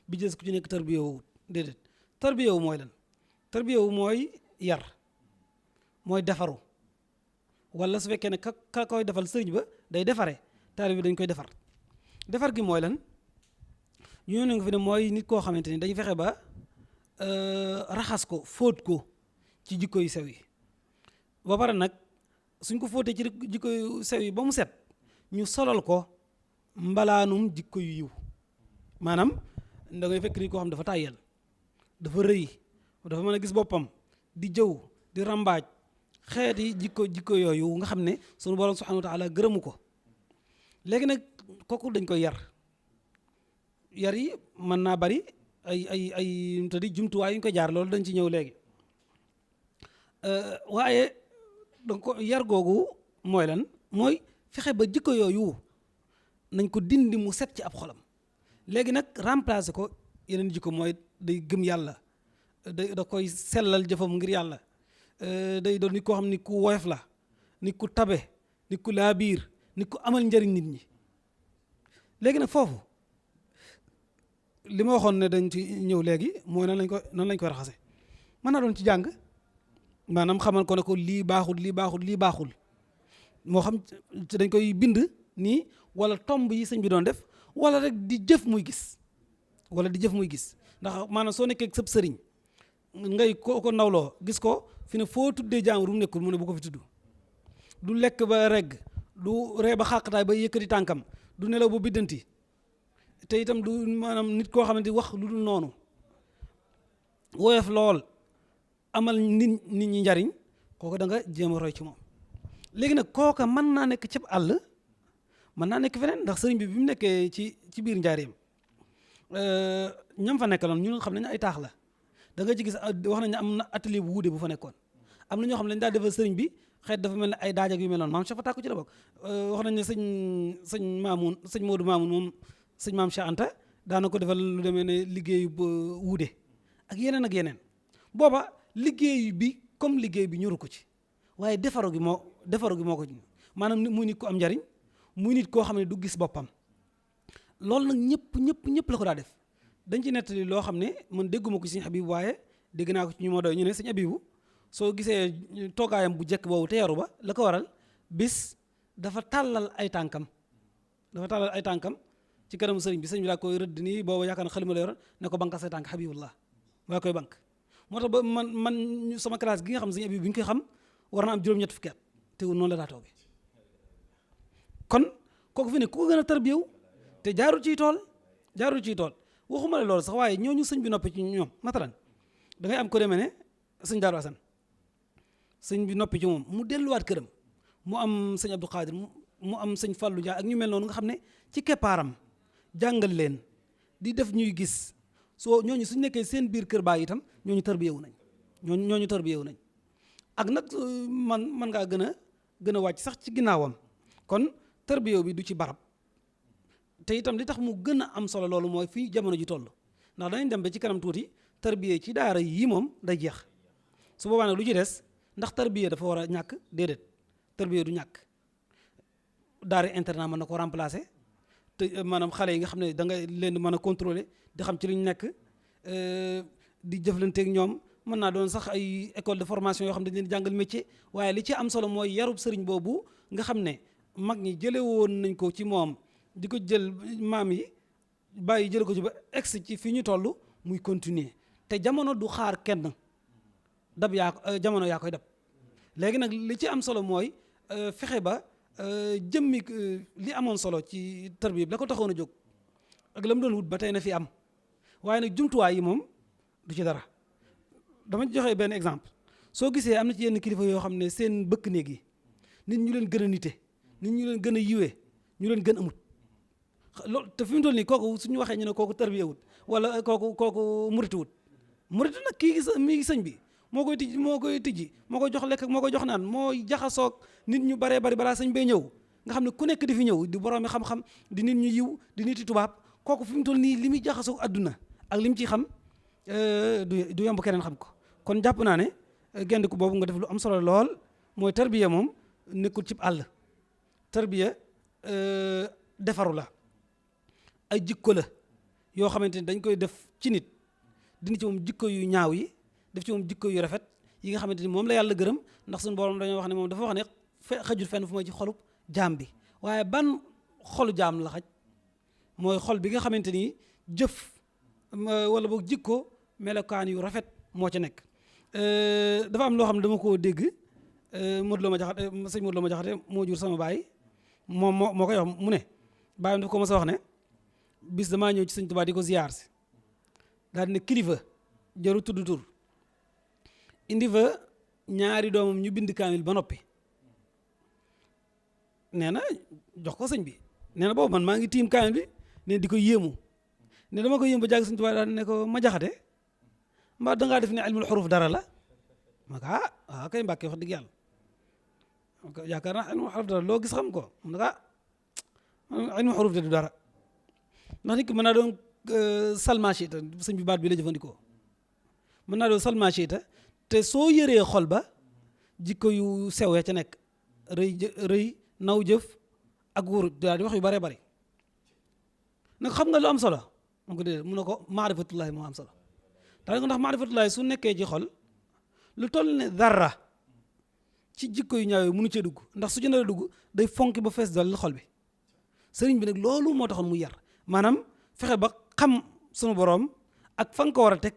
bi jës ku ci nekk tërbiyewoo déedéet tërbiyewu mooy lan tërbiyewu mooy yar mooy defaru wala su fekkee ne ka koy defal sëriñ ba day defare taalibe bi dañ koy defar gi mooy lan ñu ne nga fi ne mooy nit koo xamante ni dañu fexe ba raxas ko fóot ko ci jikko yu sew yi ba pare nag suñ ko fóotee ci jikko yu sew yi ba mu set ñu solal ko mbalaanum jikko yu yiw maanaam da ngay fekk nit koo xam dafa tàyyel dafa rëy dafa mën a gis boppam di jëw di rambaaj xeeti jikko yooyu nga xam ne sunu borom subhanahu wa taala gërëmu ko léegi nag kooku dañ koy yar yi mën naa bari ay te di jumtuwaay yu ñu ko jaar loolu dañ ci ñëw léegi waaye donc yar googu mooy lan mooy fexe ba jikko yooyu nañ ko dindi mu set ci ab xolam léegi nag remplacer ko yeneen jikko mooy day gëm yàlla da koy sellal jëfam ngir yàlla day doon nit koo xam ni ku woyof la nit ku tabe nit ku laabiir nit ku amal njëriñ nit ñi léegi nag foofu li ma waxoon ne dañ ci ñëw léegi mooy nan lañ koy raxase mën naa doon ci jàng maanaam xamal ko ne ko lii baaxul moo xam dañ koy bind nii wala tomb yi sëñ bi doon def wala rek di jëf muy gis ndax maanaam soo nekkee sëb sëriñ ngay ko nawloo gis ko fi ne foo tuddee jàmbur mu nekkul mu ne bu ko fi tudd du lekk ba regg du ree ba xàqtaay ba yëkkati tànkam du nelaw ba biddanti te itam du maanaam nit koo xamante wax lu dul noonu woyof lool amal nit ñi njariñ kooku da nga jéem a roy ci moom léegi nag kooka mën naa nekk cib àll mën naa nekk feneen ndax sëriñ bi mu nekkee ci biir njaareem ñam fa nekkaloon ñun xam nañu ay taax la da nga ci gis wax nañ ne am na atelier bu wuute bu fa nekkoon am na ñoo xam ne dañ daal defal sëriñ bi xeet dafa mel ne ay daaj ak yu mel noonu maam Cheikh Fatak ci la bokk wax nañ ne sëñ Modou Mamoun moom sëñ maam Cheikh Anta daana ko defal lu demee ne liggéeyu wuude ak yeneen booba liggéey bi comme liggéey bi ñoru ko ci waaye defaru gi moo ko ci maanaam muy nit ko am njariñ muy nit koo xam ne du gis boppam loolu nag ñëpp la ko daa def dañ ci nettali loo xam ne man dégguma ko ci sëñ Abibu waaye dégg naa ko ci ñu ma doy ñu ne sëñ Abibu soo gisee toogaayam bu jekk boobu te yaru ba la ko waral bis dafa tàllal ay tànkam ci kanamu sëriñ bi daa koy rëdd nii booba yaakaar na xalima la yor ne ko banka say tànk Habibullah waa koy bank moo tax ba man sama classe gi nga xam sëñ Abibu bi ñu koy xam war na am juróom-ñett fukki at te noonu la daa toogee kon kooku fi ne ku ko gën a tarbiyew te jaarul ciy tool waxuma la loolu sax waaye ñooñu sëñ bi noppi ci ñoom matalan da ngay am ko demee ne sëñ Daaru Asan sëñ bi noppi ci moom mu delluwaat këram mu am sëñ Abdou Khadir mu am sëñ Fallou Ndiaye ak ñu mel noonu nga xam ne ci keppaaram jàngal leen di def ñuy gis soo ñooñu suñ nekkee seen biir kër baay itam ñooñu tarbiyewu nañ ñooñu tarbiyewu nañ ak nag man ngaa gën a wàcc sax ci ginnaawam kon tarbiyewu bi du ci barab te itam li tax mu gën a am solo loolu mooy fii jamono ji toll ndax danañ dem ba ci kanam tuuti tarbiye ci daara yii moom day jeex su boobaa nag lu ci des ndax tarbiye dafa war a ñàkk déedéet tarbiye du ñàkk daara internat mën na ko remplacer te maanaam xale yi nga xam ne da nga leen di mën a contrôler di xam ci li ñu nekk di jëflanteeg ñoom. mën naa doon sax ay école de formation yoo xam ne dañ leen jàngal métier waaye li ci am solo mooy yarub sëriñ boobu nga xam ne mag ñi jële woon nañ ko ci moom di ko jël maam yi bàyyi jële ko ci ba ex ci fi ñu toll muy continuer te jamono du xaar kenn dab jamono yaa koy dab léegi nag li ci am solo mooy fexe ba jëmmi li amoon solo ci tarbiya bi la ko taxoon a jóg ak la mu doon wut ba tey na fi am waaye nag jumtuwaay yi moom du ci dara. dama joxe benn exemple soo gisee am na ci yenn kilifa yoo xam ne seen bëkk néeg yi nit ñu leen gën a nite nit ñu leen gën a yiwee ñu leen gën amut loolu te fi mu toll nii kooku suñu waxee ñu ne kooku tarbiya wut wala kooku muritu wut muritu nag kii mi sëñ bi moo koy tijji moo koy jox lekk moo koy jox naan moo jaxasoog nit ñu baree bari balaa sëñ bay ñëw nga xam ne ku nekk di fi ñëw di boroomi xam-xam di nit ñu yiw di niti tubaab kooku fi mu toll nii li muy jaxasoog adduna ak li mu ciy xam du yomb keneen xam ko. kon jàpp naa ne gendiku boobu nga def lu am solo lool mooy tarbiya moom nekkul cib àll tarbiya defaru la ay jikko la yoo xamante ni dañ koy def ci nit dindi ci moom jikko yu ñaaw yi def ci moom jikko yu rafet yi nga xamante ni moom la yàlla gërëm ndax suñu borom dañoo wax ne moom dafa wax ne xajul fenn fu may ci xolub jaam bi waaye ban xolu jaam la xaj mooy xol bi nga xamante ni jëf wala boog jikko melokaan yu rafet moo ca nekk. dafa am loo xam ne dama koo dégg Modou Lo ma jaxate sëñ Modou Lo ma jaxate moo jur sama baay moom moo koy wax mu ne baayam dafa ko mos a wax ne bis damaa ñëw ci sëñ Tuubaa di ko ziyaar si daal di ne kilifa jaru tudd tur indi fa ñaari doomam ñu bind kaamil ba noppi nee na jox ko sëñ bi nee na boobu man maa ngi tiim kaamil bi ne di ko yéemu ne dama ko yéemu ba jàgg sëñ Tuubaa daal ne ko ma jaxate mbaa dangaa def ne ilmul xuruf dara la ma ko waaw kay Mbàkke wax dëgg yàlla yaakaar naa ilmul xuruf dara loo gis xam ko mu ne ilmul xuruf de du dara ndax nit ki mën naa doon salmachita sëñ bi baat bi la jëfandikoo mën naa doon salmachita te soo yëree xol ba jikko yu sew ya ca nekk rëy naw jëf ak wóoru daal di wax yu bëree bëri nag xam nga lu am solo mu ko dee mun na ko maarifatullahi moo am solo daal ndax maarifatullahi su nekkee ci xol lu toll ne dara ci jikko yu ñaaw yi mënu cee dugg ndax su jëndee dugg day fonki ba fees dal xol bi sëriñ bi nag loolu moo taxoon mu yar maanaam fexe ba xam sunu boroom ak fa nga ko war a teg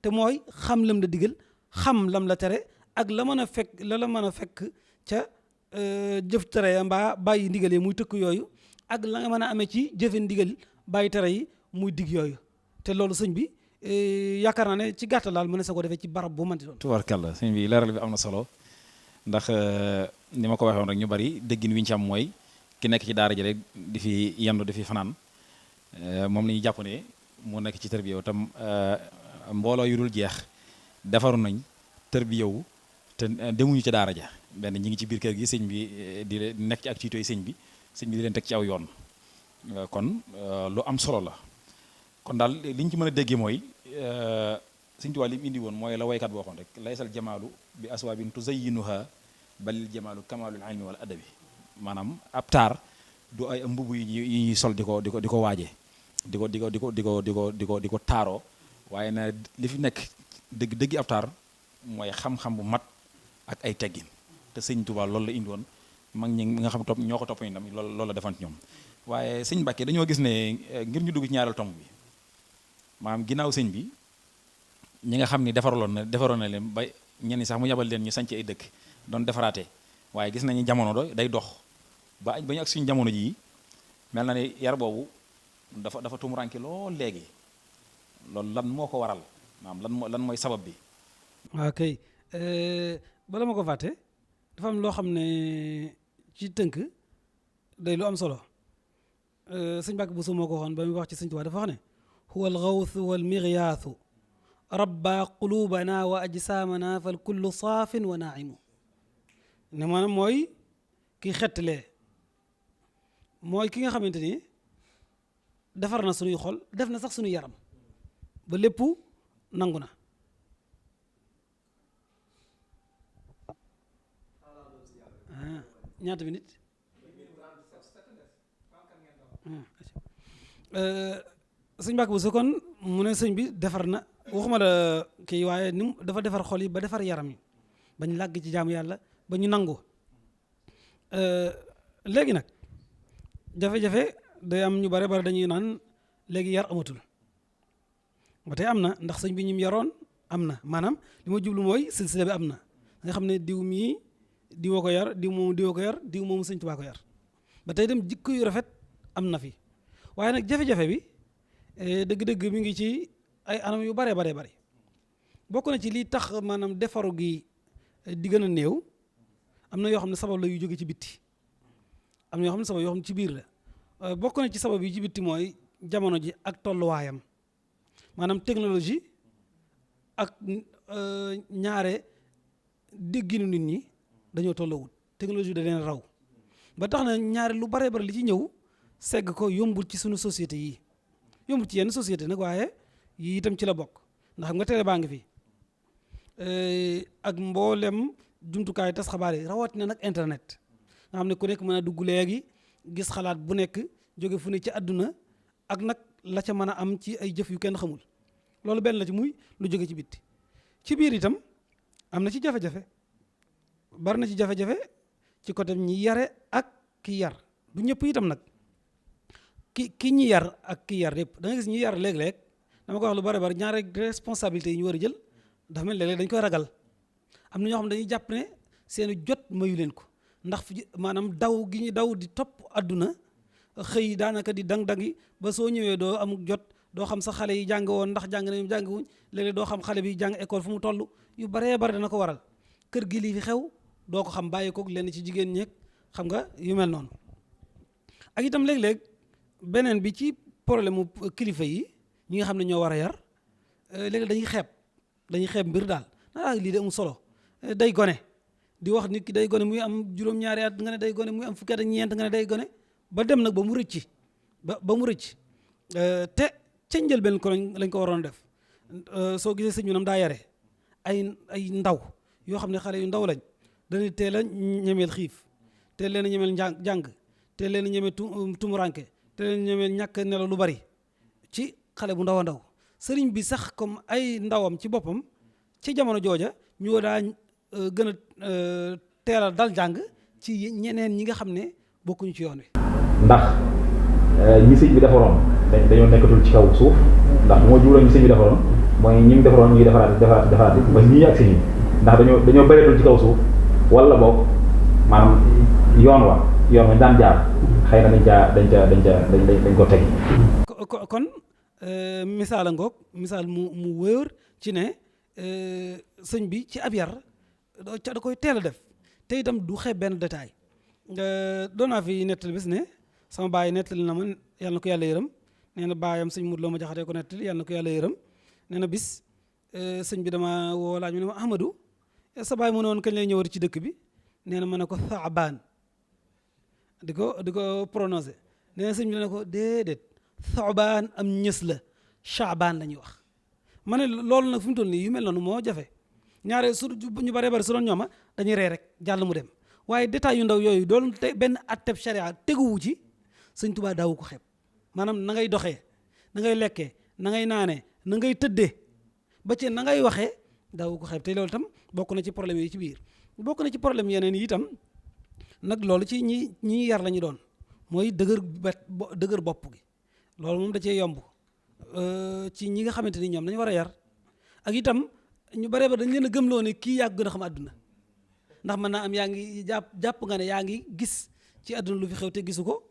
te mooy xam lam la digal xam lam la tere ak la mën a fekk la mën a fekk ca jëf tere ya mbaa bàyyi ndigal yi muy tëkk yooyu ak la nga mën a amee ci jëfe ndigal bàyyi tere yi muy dig yooyu te loolu sëñ bi yaakaar naa ne ci gàttal daal mën na sa ko defee ci barab bu mënti doon. tubaarkàlla sëñ bi leeral bi am na solo ndax ni ma ko waxee woon rek ñu bari déggin wi ñu ci am mooy ki nekk ci daara ji rek di fi yendu di fi fanaan moom la ñuy jàpp ne moo nekk ci tarbiya tam mbooloo yu dul jeex defaru nañ tarbiya wu te demuñu ci daara ja benn ñi ngi ci biir kër gi sëñ bi di nekk ci activité yi sëñ bi di leen teg ci aw yoon kon lu am solo la kon daal li ñu ci mën a déggee mooy sëñ Tuubaa li mu indi woon mooy la waykat boo waxoon rek laysal jamaalu bi aswaabin tuzayyinuha balil jamaalu kamaalul ilmi wal adabi maanaam ab taar du ay mbubb yi ñuy sol di ko waajee di ko taaroo waaye na li fi nekk dëggi ab taar mooy xam-xam bu mat ak ay teggin te sëñ Tuubaa loolu la indi woon mag ñi nga xam topp ñoo ko topp ndam loolu la defant ñoom waaye sëñ Mbàkke dañoo gis ne ngir ñu dugg ci ñaareel tomb bi maanaam ginnaaw sëñ bi ñi nga xam ni defaroon na leen ba ñenn sax mu yabal leen ñu sanc ay dëkk doon defaraate waaye gis nañu jamono day dox ba ñu ak suñu jamono jii mel na ne yar boobu dafa tumuranke lool léegi loolu lan moo ko waral maanaam lan mooy sabab bi. waaw kay bala ma ko fàtte dafa am loo xam ne ci tënk day lu am solo sëñ Mbàkke Buso moo ko waxoon ba muy wax ci sëñ Tuubaa dafa wax ne huwa alxawthu wal miryaasu rabba qulubana wa ajsaamana fal kullu saafin wa naaimu ne maanaam mooy ki xettalee mooy ki nga xamante ni defar na suñuy xol def na sax suñuy yaram ba lépp nangu na ñaata minute sëñ Mbàkke Buso kon mu ne sëñ bi defar na waxuma la kii waaye ni dafa defar xol yi ba defar yaram yi bañ làgg ci jaamu yàlla ba ñu nangu léegi nag jafe-jafe day am ñu bare bare dañuy naan léegi yar amatul ba tey am na ndax sëñ bi ñim yaroon am na maanaam li ma jublu mooy silsila bi am na nga xam ne diw mii diwoo ko yar diw moomu diwoo ko yar diw moomu sëñ Tuubaa ko yar ba tey dem jikko yu rafet am na fi waaye nag jafe-jafe bi dëgg-dëgg mi ngi ci ay anam yu bare bare bare bokk na ci lii tax maanaam defaru gi di gën a néew am na yoo xam ne sabab la yu jóge ci bitti am na yoo xam ne sabab yoo xam ne ci biir la bokk na ci sabab yi ci bitti mooy jamono ji ak tolluwaayam maanaam technologie ak ñaare dégginu nit ñi dañoo tollawut technologie da leen raw ba tax na ñaare lu bare bare li ci ñëw segg ko yombul ci suñu société yi yombul ci yenn société nag waaye yi itam ci la bokk ndax xam nga télé baa ngi fi ak mboolem jumtukaay tas xabaar yi rawatina nag internet nga xam ne ku nekk mën a dugg léegi gis xalaat bu nekk jóge fu ne ci àdduna ak nag la ca mën a am ci ay jëf yu kenn xamul loolu benn la ci muy lu jóge ci bitti ci biir itam am na ci jafe-jafe bari na ci jafe-jafe ci côté ñi yare ak ki yar du ñëpp itam nag ki ñi yar ak ki yar yëpp da nga gis ñi yar léeg-léeg dama ko wax lu bari bari ñaari responsabilité yi ñu war a jël dafa mel léeg-léeg dañ koy ragal am na ñoo xam ne dañuy jàpp ne seeni jot mayu leen ko ndax maanaam daw gi ñu daw di topp àdduna xëy daanaka di dang-dangi ba soo ñëwee doo am jot doo xam sa xale yi jàng woon ndax jàng nañu jàng wuñ léeg-léeg doo xam xale bi jàng école fu mu toll yu baree bare dana ko waral kër gi lii fi xew doo ko xam bàyyi koog lenn ci jigéen ñeeg xam nga yu mel noonu ak itam léeg-léeg beneen bi ci problème mu kilifa yi ñi nga xam ne ñoo war a yar léeg-léeg dañuy xeeb mbir daal lii de amul solo day gone di wax nit ki day gone muy am juróom-ñaari at nga ne day gone muy am fukki at ak ñeent nga ne day gone ba dem nag ba mu rëcc ba mu rëcc te ca njëlbeen ko lañ ko waroon def soo gisee sëñ bi nam daa yare ay ndaw yoo xam ne xale yu ndaw lañ dañuy teel a ñemeel xiif teel leen a ñemeel jàng teel leen a ñemeel tumuranke teel leen a ñemeel ñàkk nelaw lu bari ci xale bu ndaw a ndaw sëriñ bi sax comme ay ndawam ci boppam ci jamono jooja ñu daa gën a teel a dal jàng ci ñeneen ñi nga xam ne bokkuñu ci yoon wi. ndax ñi sëñ bi defaroon dañoo nekkatul ci kaw suuf ndax bu ma juuloon ñi sëñ bi defaroon mooy ñi mu defaroon ñu ngi defaraat ba ñii ak sëñ bi ndax dañoo bëreetul ci kaw suuf wala boog maanaam yoon wa daan jaar xëy na dañ ko tegi. kon misaal a ngoog misaal mu wóor ci ne sëñ bi ci ab yar da koy teel a def te itam du xeeb benn détail doon naa fi nettali bis ne sama baay nettali na ma yàlla na ko yàlla yërëm nee na baayam sëñ Modou Lo ma jaxatee ko nettali yàlla na ko yàlla yërëm nee na bis sëñ bi dama woo laaj mu ne ma Ahmadou sa baay mu ne woon kañ lay ñëwati ci dëkk bi nee na ma ne ko Saabaan di ko prononcé nee na sëñ bi ne ko déedéet Saabaan am ñës la Chaabaan la ñuy wax ma ne loolu nag fi mu toll nii yu mel noonu moo jafe ñaare su ñu baree bari su doon ñooma dañuy ree rek jàll mu dem waaye détails yu ndaw yooyu doon te benn atteb sharia teguwu ci sëñ Tuubaa daawu ko xeeb maanaam na ngay doxee na ngay lekkee na ngay naanee na ngay tëddee ba ci na ngay waxee daawu ko xeeb te loolu itam bokk na ci problème yi ci biir bokk na ci problème yeneen yi itam nag loolu ci ñi yar la ñu doon mooy dëgër bopp gi loolu moom da cee yomb ci ñi nga xamante ni ñoom dañu war a yar ak itam ñu bare ba dañ leen a gëmloo ne kii yaa gën a xam àdduna ndax mën naa am yaa ngi jàpp nga ne yaa ngi gis ci àdduna lu fi xew te gisu ko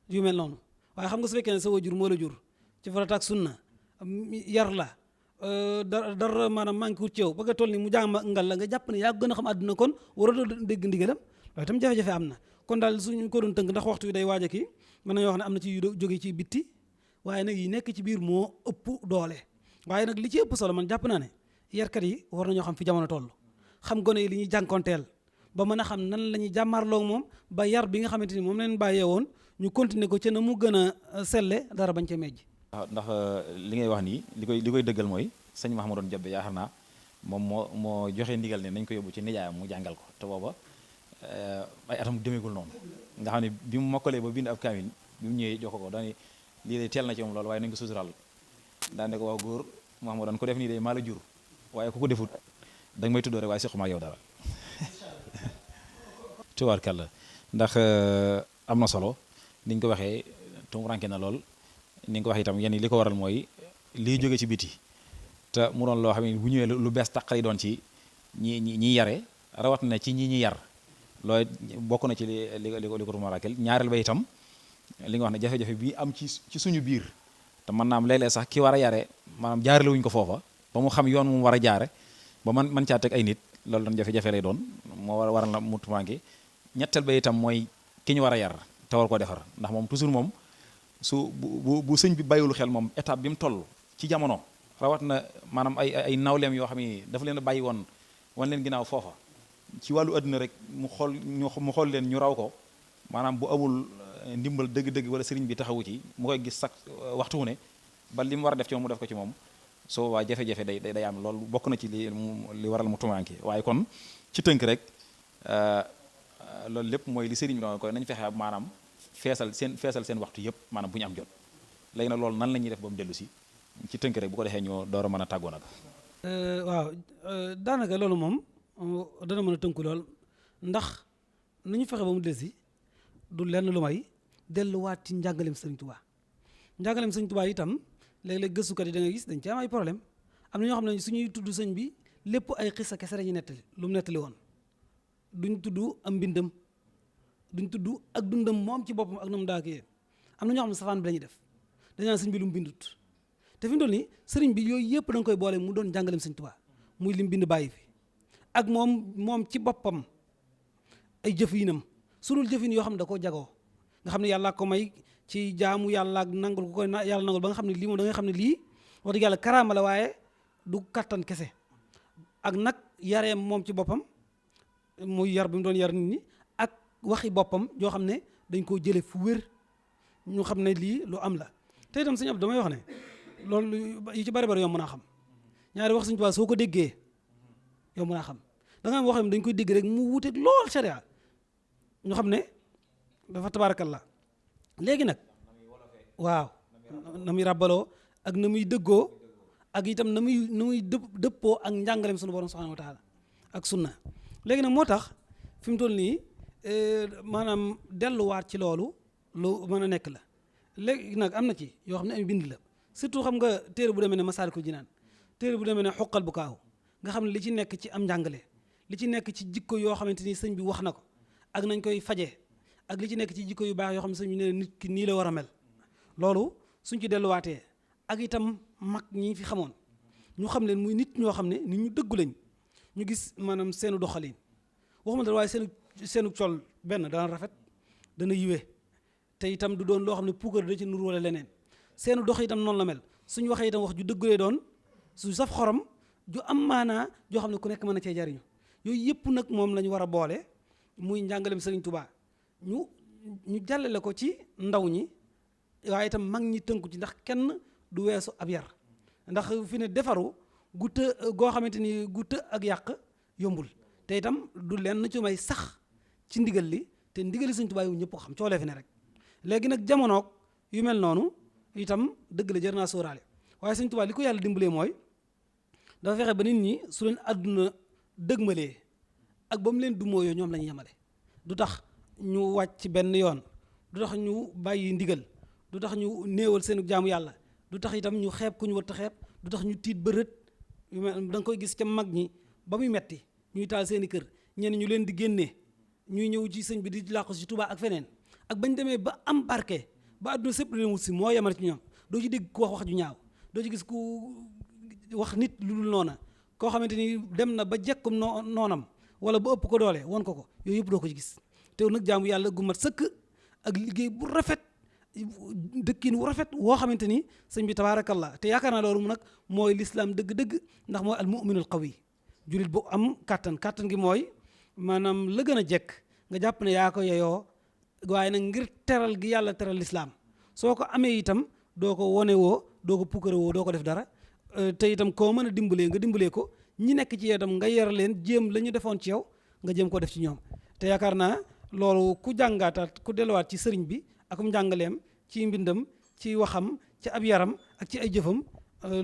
yu mel noonu waaye xam nga su fekkee ne sa wajur moo la jur ci farata ak sunna yar la dara maanaam manqué wut ci yow ba nga toll ni mu jàngal la nga jàpp ne yaa gën a xam àdduna kon waratoo dégg ndigalam loolu itam jafe-jafe am na kon daal suñu ko doon tënk ndax waxtu wi day waaj a kii mën nañoo wax ne am na ci yu jóge ci bitti waaye nag yi nekk ci biir moo ëpp doole waaye nag li ci ëpp solo man jàpp naa ne yarkat yi war nañoo xam fi jamono toll xam gone yi li ñuy jànkonteel ba mën a xam nan la ñuy jàmmaarloo moom ba yar bi nga xamante ni moom leen bàyyee woon ñu continuer ko ca na mu gën a selle dara bañ ca mejj. waaw ndax li ngay wax nii li koy dëggal mooy sëñ Mahamadoon Jabbe yaakaar naa moom moo joxe ndigal ne nañ ko yóbbu ci nijaayam mu jàngal ko te booba ay atam demeegul noonu nga xam ne bi mu mokkalee ba bind ab kaamil bi mu ñëwee jox ko daani lii de teel na ci moom loolu waaye nañ ko suturaal daan ne ko wax góor Mouhamadou ko def nii de maa la jur waaye ku ko defut da nga may tuddoo rek waaye sequma ak yow dara tubaarkàlla ndax am na solo ni nga ko waxee tumuranke na lool ni nga ko waxee itam yenn li ko waral mooy lii jóge ci biti te mu doon loo xam ne bu ñëwee lu bees tàq lay doon ci ñi yare rawat na ci ñi yar looy bokk na ci li ko tumurankeel ñaareel ba itam li nga wax ne jafe-jafe bi am ci suñu biir te mën naa am léeg-léeg sax ki war a yare maanaam jaarale wuñ ko foofa ba mu xam yoon mu war a jaare ba man caa teg ay nit loolu doon jafe-jafe lay doon moo waral na mu tumuraanke ñetteel ba itam mooy ki ñu war a yar te war koo defar ndax moom toujours moom su bu sëñ bi bàyyiwul xel moom étape bi mu toll ci jamono rawat na maanaam ay nawleem yoo xam ne dafa leen a bàyyi woon wan leen ginnaaw foofa ci wàllu àdduna rek mu xool leen ñu raw ko maanaam bu amul ndimbal dëgg-dëgg wala sëriñ bi taxawu ci mu koy gis sax waxtu wu ne ba li mu war a def ci moom mu def ko ci moom soo waa jafe-jafe day am loolu bokk na ci li waral mu tumaanke waaye kon ci tënk rek loolu lépp mooy li sëriñ bi doon koy nañ fexe maanaam feesal seen waxtu yëpp maanaam bu ñu am jot léegi nag loolu nan la ñuy def ba mu dellu si ci tënk rek bu ko defee ñoo door a mën a tàggoo nag waaw daanaka loolu moom dana mën a tënku lool ndax nu ñu fexe ba mu dellu si du lenn lu may delluwaat ci njàngaleem sëriñ Tuubaa njàngaleem sëriñ Tuubaa itam léeg-léeg gëstukat yi da nga gis dañ ci am ay problème am na ñoo xam ne suñuy tudd sëñ bi lépp ay xisa kese la ñuy nettali lu mu nettali woon duñ tudd am mbindam duñ tudd ak dundam moom ci boppam ak na mu daa kii am na ñoo xam ne safaan bi la ñuy def dañu naan sëñ bi lu mu bindut te fi mu toll nii sëriñ bi yooyu yëpp da nga koy boole mu doon njàngaleem sëñ Tuubaa muy lim bind bàyyi fi ak moom ci boppam ay jëfinam sunul jëfin yoo xam ne da koo jagoo nga xam ne yàlla ko may ci jaamu yàlla ak nangul ko koy yàlla nangul ba nga xam ne lii moom da nga xam ne lii wax dëgg yàlla karaama la waaye du kattan kese ak nag yareem moom ci boppam muy yar bi mu doon yar nit ñi ak waxi boppam yoo xam ne dañ koo jële fu wér ñu xam ne lii lu am la te itam sëñ Abdou damay wax ne loolu yu ci bari bari yomb naa xam ñaari wax sëñ Tuubaa soo ko déggee yomb naa xam da nga am wax dañ koy dégg rek mu wuteeg lool sharia ñu xam ne dafa tabaarakallaa léegi nag waaw na muy ràbbaloo ak na muy dëggoo ak itam na muy dëppoo ak njàngaleem sunu borom subhanahu wa taala ak sunna léegi nag moo tax fi mu toll nii maanaam delluwaat ci loolu lu mën a nekk la léegi nag am na ci yoo xam ne ay bind la surtout xam nga téere bu demee ne Masaalikul Jinaan téere bu demee ne Xuqal Bukaaw nga xam ne li ci nekk ci am njàngale li ci nekk ci jikko yoo xamante ni sëñ bi wax na ko ak nañ koy faje ak li ci nekk ci jikko yu baax yoo xam ne sëñ bi ne nit ki nii la war a mel loolu suñ ci delluwaatee ak itam mag ñi fi xamoon ñu xam leen muy nit ñoo xam ne nit ñu dëggu lañ ñu gis maanaam seenu doxalin waxuma dara waaye seenu col benn dana rafet dana yiwee te itam du doon loo xam ne puukar da ci nur wala leneen seenu dox itam noonu la mel suñu waxee itam wax ju dëggulee doon su saf xorom ju am maanaa joo xam ne ku nekk mën na cee jariñu yooyu yëpp nag moom la ñu war a boole muy njàngalem Sëriñ Tuubaa ñu jàllale ko ci ndaw ñi waaye itam mag ñi tënku ci ndax kenn du weesu ab yar ndax fi ne defaru gu goo xamante ni gu ak yàq yombul te itam du leen ci may sax ci ndigal li te ndigali Sëriñ Tuubaa yu ñëpp ko xam coolee fi ne rek léegi nag jamonoog yu mel noonu itam dëgg la jar naa sóoraale waaye Sëriñ Tuubaa li ko yàlla dimbalee mooy dafa fexe ba nit ñi su leen àdduna dëgmalee ak ba mu leen dumoo yoo ñoom la ñu yemale du tax ñu wàcc benn yoon du tax ñu bàyyi ndigal du tax ñu néewal seen jaamu yàlla du tax itam ñu xeeb ku ñu war a xeeb du tax ñu tiit ba rët da nga koy gis ca mag ñi ba muy metti ñuy taal seeni kër ñenn ñu leen di génnee ñuy ñëw ci sëñ bi di làqu ci Tuubaa ak feneen ak bañ demee ba am barke ba àdduna sépp leen wut si moo yemal ci ñoom doo ci dégg ku wax ju ñaaw doo ci gis ku wax nit lu dul noona koo xamante ni dem na ba jekkum noonam wala ba ëpp ko doole won ko yooyu yëpp doo ko ci gis te nag jaamu yàlla gu mat sëkk ak liggéey bu rafet dëkkin wu rafet woo xamante ni sëñ bi tabaarakallah te yaakaar naa loolu nag mooy lislaam dëgg-dëgg ndax mooy al mu'minul qawi julit bu am kattan gi mooy maanaam la gën a jekk nga jàpp ne yaa ko yeyoo waaye nag ngir teral gi yàlla teral lislaam soo ko amee itam doo ko wone woo doo ko pukkare woo doo ko def dara te itam koo mën a dimbalee nga dimbalee ko ñi nekk ci yow itam nga yar leen jéem la ñu defoon ci yow nga jéem ko def ci ñoom te yaakaar naa loolu ku jàngaataat ku delluwaat ci sëriñ bi akum njàngaleem ci mbindam ci waxam ci ab yaram ak ci ay jëfam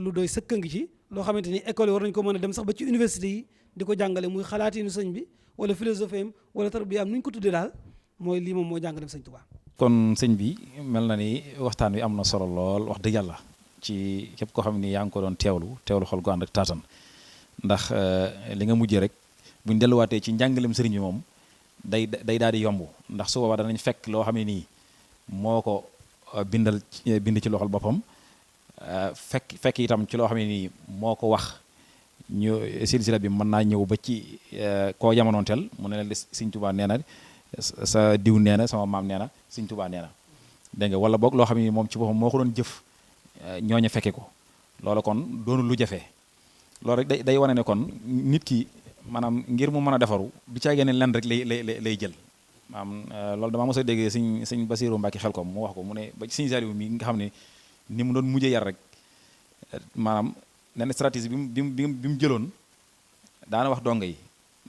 lu doy sëkk ngi ci loo xamante ni école yi war nañu ko mën a dem sax ba ci université yi di ko jàngale muy xalaatinu sëñ bi wala philosophie am wala tarbiya am nu ñu ko tuddee daal mooy lii moom moo jàng dem sëñ Tuubaa. kon sëñ bi mel na ni waxtaan wi am na solo lool wax dëgg yàlla ci képp koo xam ni yaa ngi ko doon teewlu xol gu ànd ak taatan ndax li nga mujjee rek buñ delluwaatee ci njàngalem sëriñ bi moom day daal di yomb ndax su boobaa danañ fekk loo xam ne nii moo ko bind ci loxol boppam fekk itam ci loo xam ne nii moo ko wax ñu silsila bi mën naa ñëw ba ci koo jamonoonteel mu ne la sëñ Tuubaa nee na sa diw nee na sama maam nee na sëñ Tuubaa nee na dégg nga wala boog loo xam ne moom ci boppam moo ko doon jëf ñooñu fekke ko loolu kon doonul lu jafe loolu rek day wane ne kon nit ki maanaam ngir mu mën a defaru du caa génne lenn rek lay jël maanaam loolu damaa mos a dégg sëñ Basiiru Mbàkke Xelkom mu wax ko mu ne ba sëñ Saaliw mi nga xam ne ni mu doon mujjee yar rek maanaam nen stratégie bi mu jëloon daana wax donga yi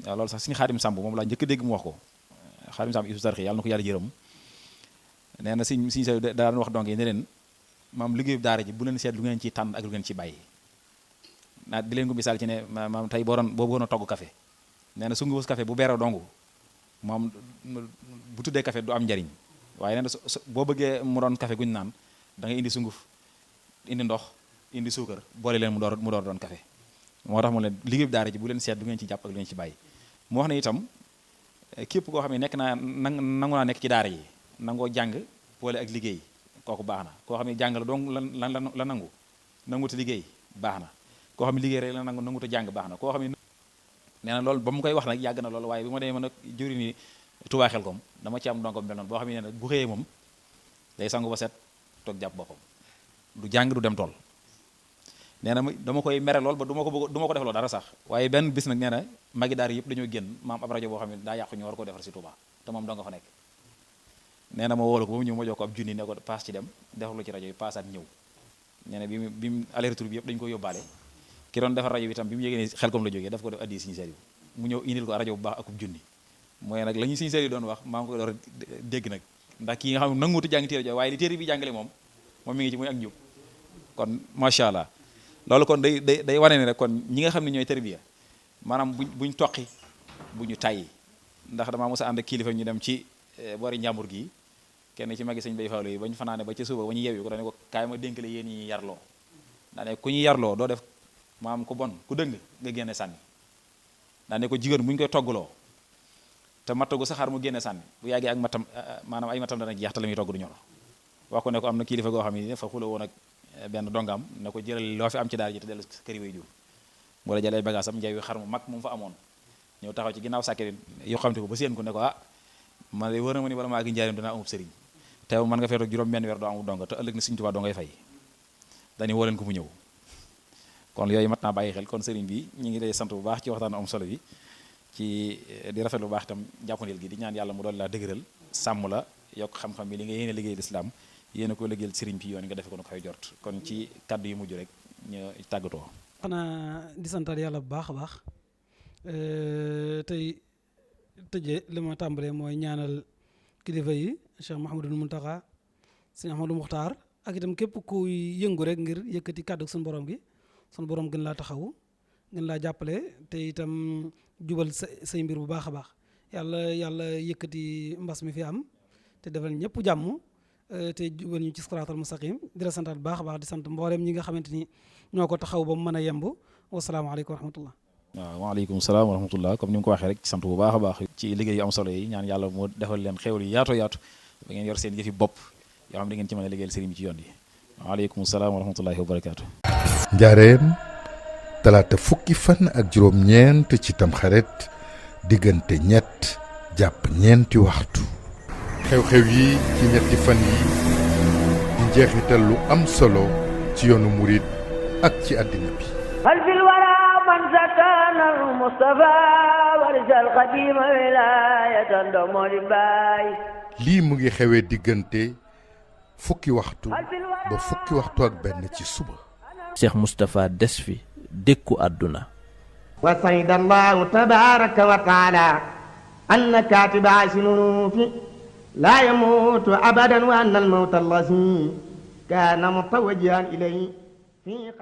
waaw loolu sax suñu Xaadim Samb moom laa njëkk a dégg mu wax ko Xaadim Samb Isu Sarxi yàlla na ko yàlla jërëm nee na sëñ Saaliw daan wax donga yi ne leen maam liggéeyu daara ji bu leen seet lu ngeen ciy tànn ak lu ngeen ciy bàyyi naa di leen ko misaal ci ne maam tey boo bëggoon a togg café nee na sungufus café bu beeroo dongu moom bu tuddee café du am njariñ waaye nee na boo bëggee mu doon café guñ naan da ngay indi sunguf indi ndox indi suukar boole leen mu door doon café moo tax mu leen liggéeyu daara ji bu leen seet lu ngeen ci jàpp ak lu ngeen ci bàyyi mu wax ne itam képp koo xam ne nekk naa nangu naa nekk ci daara yi nangoo jàng boole ak liggéey kooku baax na koo xam ne jàng la donc la nangu te liggéey baax na koo xam ne liggéey rek la nangu te jàng baax na koo xam ne nee na loolu ba mu koy wax nag yàgg na loolu waaye bi ma demee mën a juri ni Touba Xelkom dama ci am ndongo mel noonu boo xam ne nee na bu xëyee moom day sangu ba set toog jàpp boppam du jàng du dem tool nee na dama koy mere lool ba du ma ko def loolu dara sax waaye benn bis nag nee na magi daara yëpp dañoo génn maam ab rajo boo xam ne daa yàqu ñu war ko defar si Touba te moom danga fa nekk nee na ma wóolu ko ba mu ñëw ma jox ko ab junni ne ko paas ci dem defar lu ci rajo bi paasaat ñëw nee na bi mu aller retour bi yëpp dañu ko yóbbaale ki doon defar rajo bi itam bi mu yégée ne Xelkom la jógee daf ko def addi Sëriñ Saliou mu ñëw indil ko rajo bu baax akub junni mooy nag la ñu Sëriñ Saliou doon wax maa ngi ko door a dégg nag ndax kii nga xam ne nanguutu jàng téere jo waaye li téere bi jàngale moom mi ngi ci muy ak njub kon macha allah loolu kon day wane ne rek kon ñi nga xam ne ñooy tarbiya maanaam buñ toqi bu ñu tàyyi ndax damaa mos a ànd ak kilifa ñu dem ci boori njàmbur gi kenn ci magi sëñ bay fawlu yi ba ñu fanaane ba ca suba ba ñu yeewi ko daane ko kaay ma dénkale yéen ñi yarloo daane ku ñu yarloo doo def maam ku bon ku dëng nga génne sànni daane ko jigéen bu ñu koy toggaloo te mattagu saxaar mu génne sànni bu yàggee ak matam maanaam ay matam dana jeex te la muy togg du ñor wax ko ne ko am na kilifa goo xam ne fa xula woon ak benn dongam ne ko jëlal loo fi am ci daara ji te dellu kër yi way jur mu la jël ay bagage am njaay wi xar mu mag mu fa amoon ñëw taxaw ci ginnaaw sàkke yoo xamte ko ba séen ko ne ko man de wër na ma ni bala maa gi njaarim danaa amub sëriñ te mën nga fee toog juróom benn weer doo amul donga te ëllëg na Sëriñ Tuubaa doo ngay fay dañu woo leen ko mu ñëw kon yooyu mat naa bàyyi xel kon sëriñ bi ñu ngi lay sant bu baax ci waxtaan am solo bi ci di rafet lu baax itam jàppandil gi di ñaan yàlla mu doon laa dëgëral sàmm la yokk xam-xam bi li nga yéene liggéey lislaam yéena ko liggéeyal sëriñ bi yoon nga defe ko nu koy jort kon ci kaddu yu mujj rek ñu tàggatoo xanaa di santal yàlla bu baax a baax tey tëjee li ma tàmbalee mooy ñaanal kilifa yi Cheikh Mouhamadul Mountakha Sëñ Ahmadou Muxtaar ak itam képp kuy yëngu rek ngir yëkkati kàddu suñu borom gi suñu borom gën laa taxawu gën laa jàppale te itam jubal say mbir bu baax a baax yàlla yëkkati mbas mi fi am te defal ñëpp jàmm te jubal ñu ci siraatal mustaqim di la santaat bu baax a baax di sant mboolem ñi nga xamante ni ñoo ko taxaw ba mu mën a yemb wasalaamaaleykum wa rahmatullah waaw waaleykum salaam wa rahmatullah comme ni nga ko waxee rek sant bu baax a baax ci liggéey yu am solo yi ñaan yàlla moo defal leen xéwal yu yaatu ba ngeen yor seen yëfi bopp yoo xam ne ngeen ci mën a liggéeyal sëriñ bi ci yoon yi waaleykum salaam wa rahmatullahi wa barakaatu. njaareem talaata fukki fan ak juróom-ñeent ci tamxarit diggante ñett jàpp ñeenti waxtu xew-xew yi ci ñetti fan yi di njeexital lu am solo ci yoonu murit ak ci àddina bi من زكان المصطفى ورث القديم ولاية دومول باي lii mu ngi xewee diggante fukki waxtu ba fukki waxtu ak benn ci suba Cheikh Moustapha des fi dékku àdduna وصيد الله تبارك وتعالى أن كاتب عاشنون لا يموت أبدا وأن الموت الذي كان متوجها إليه في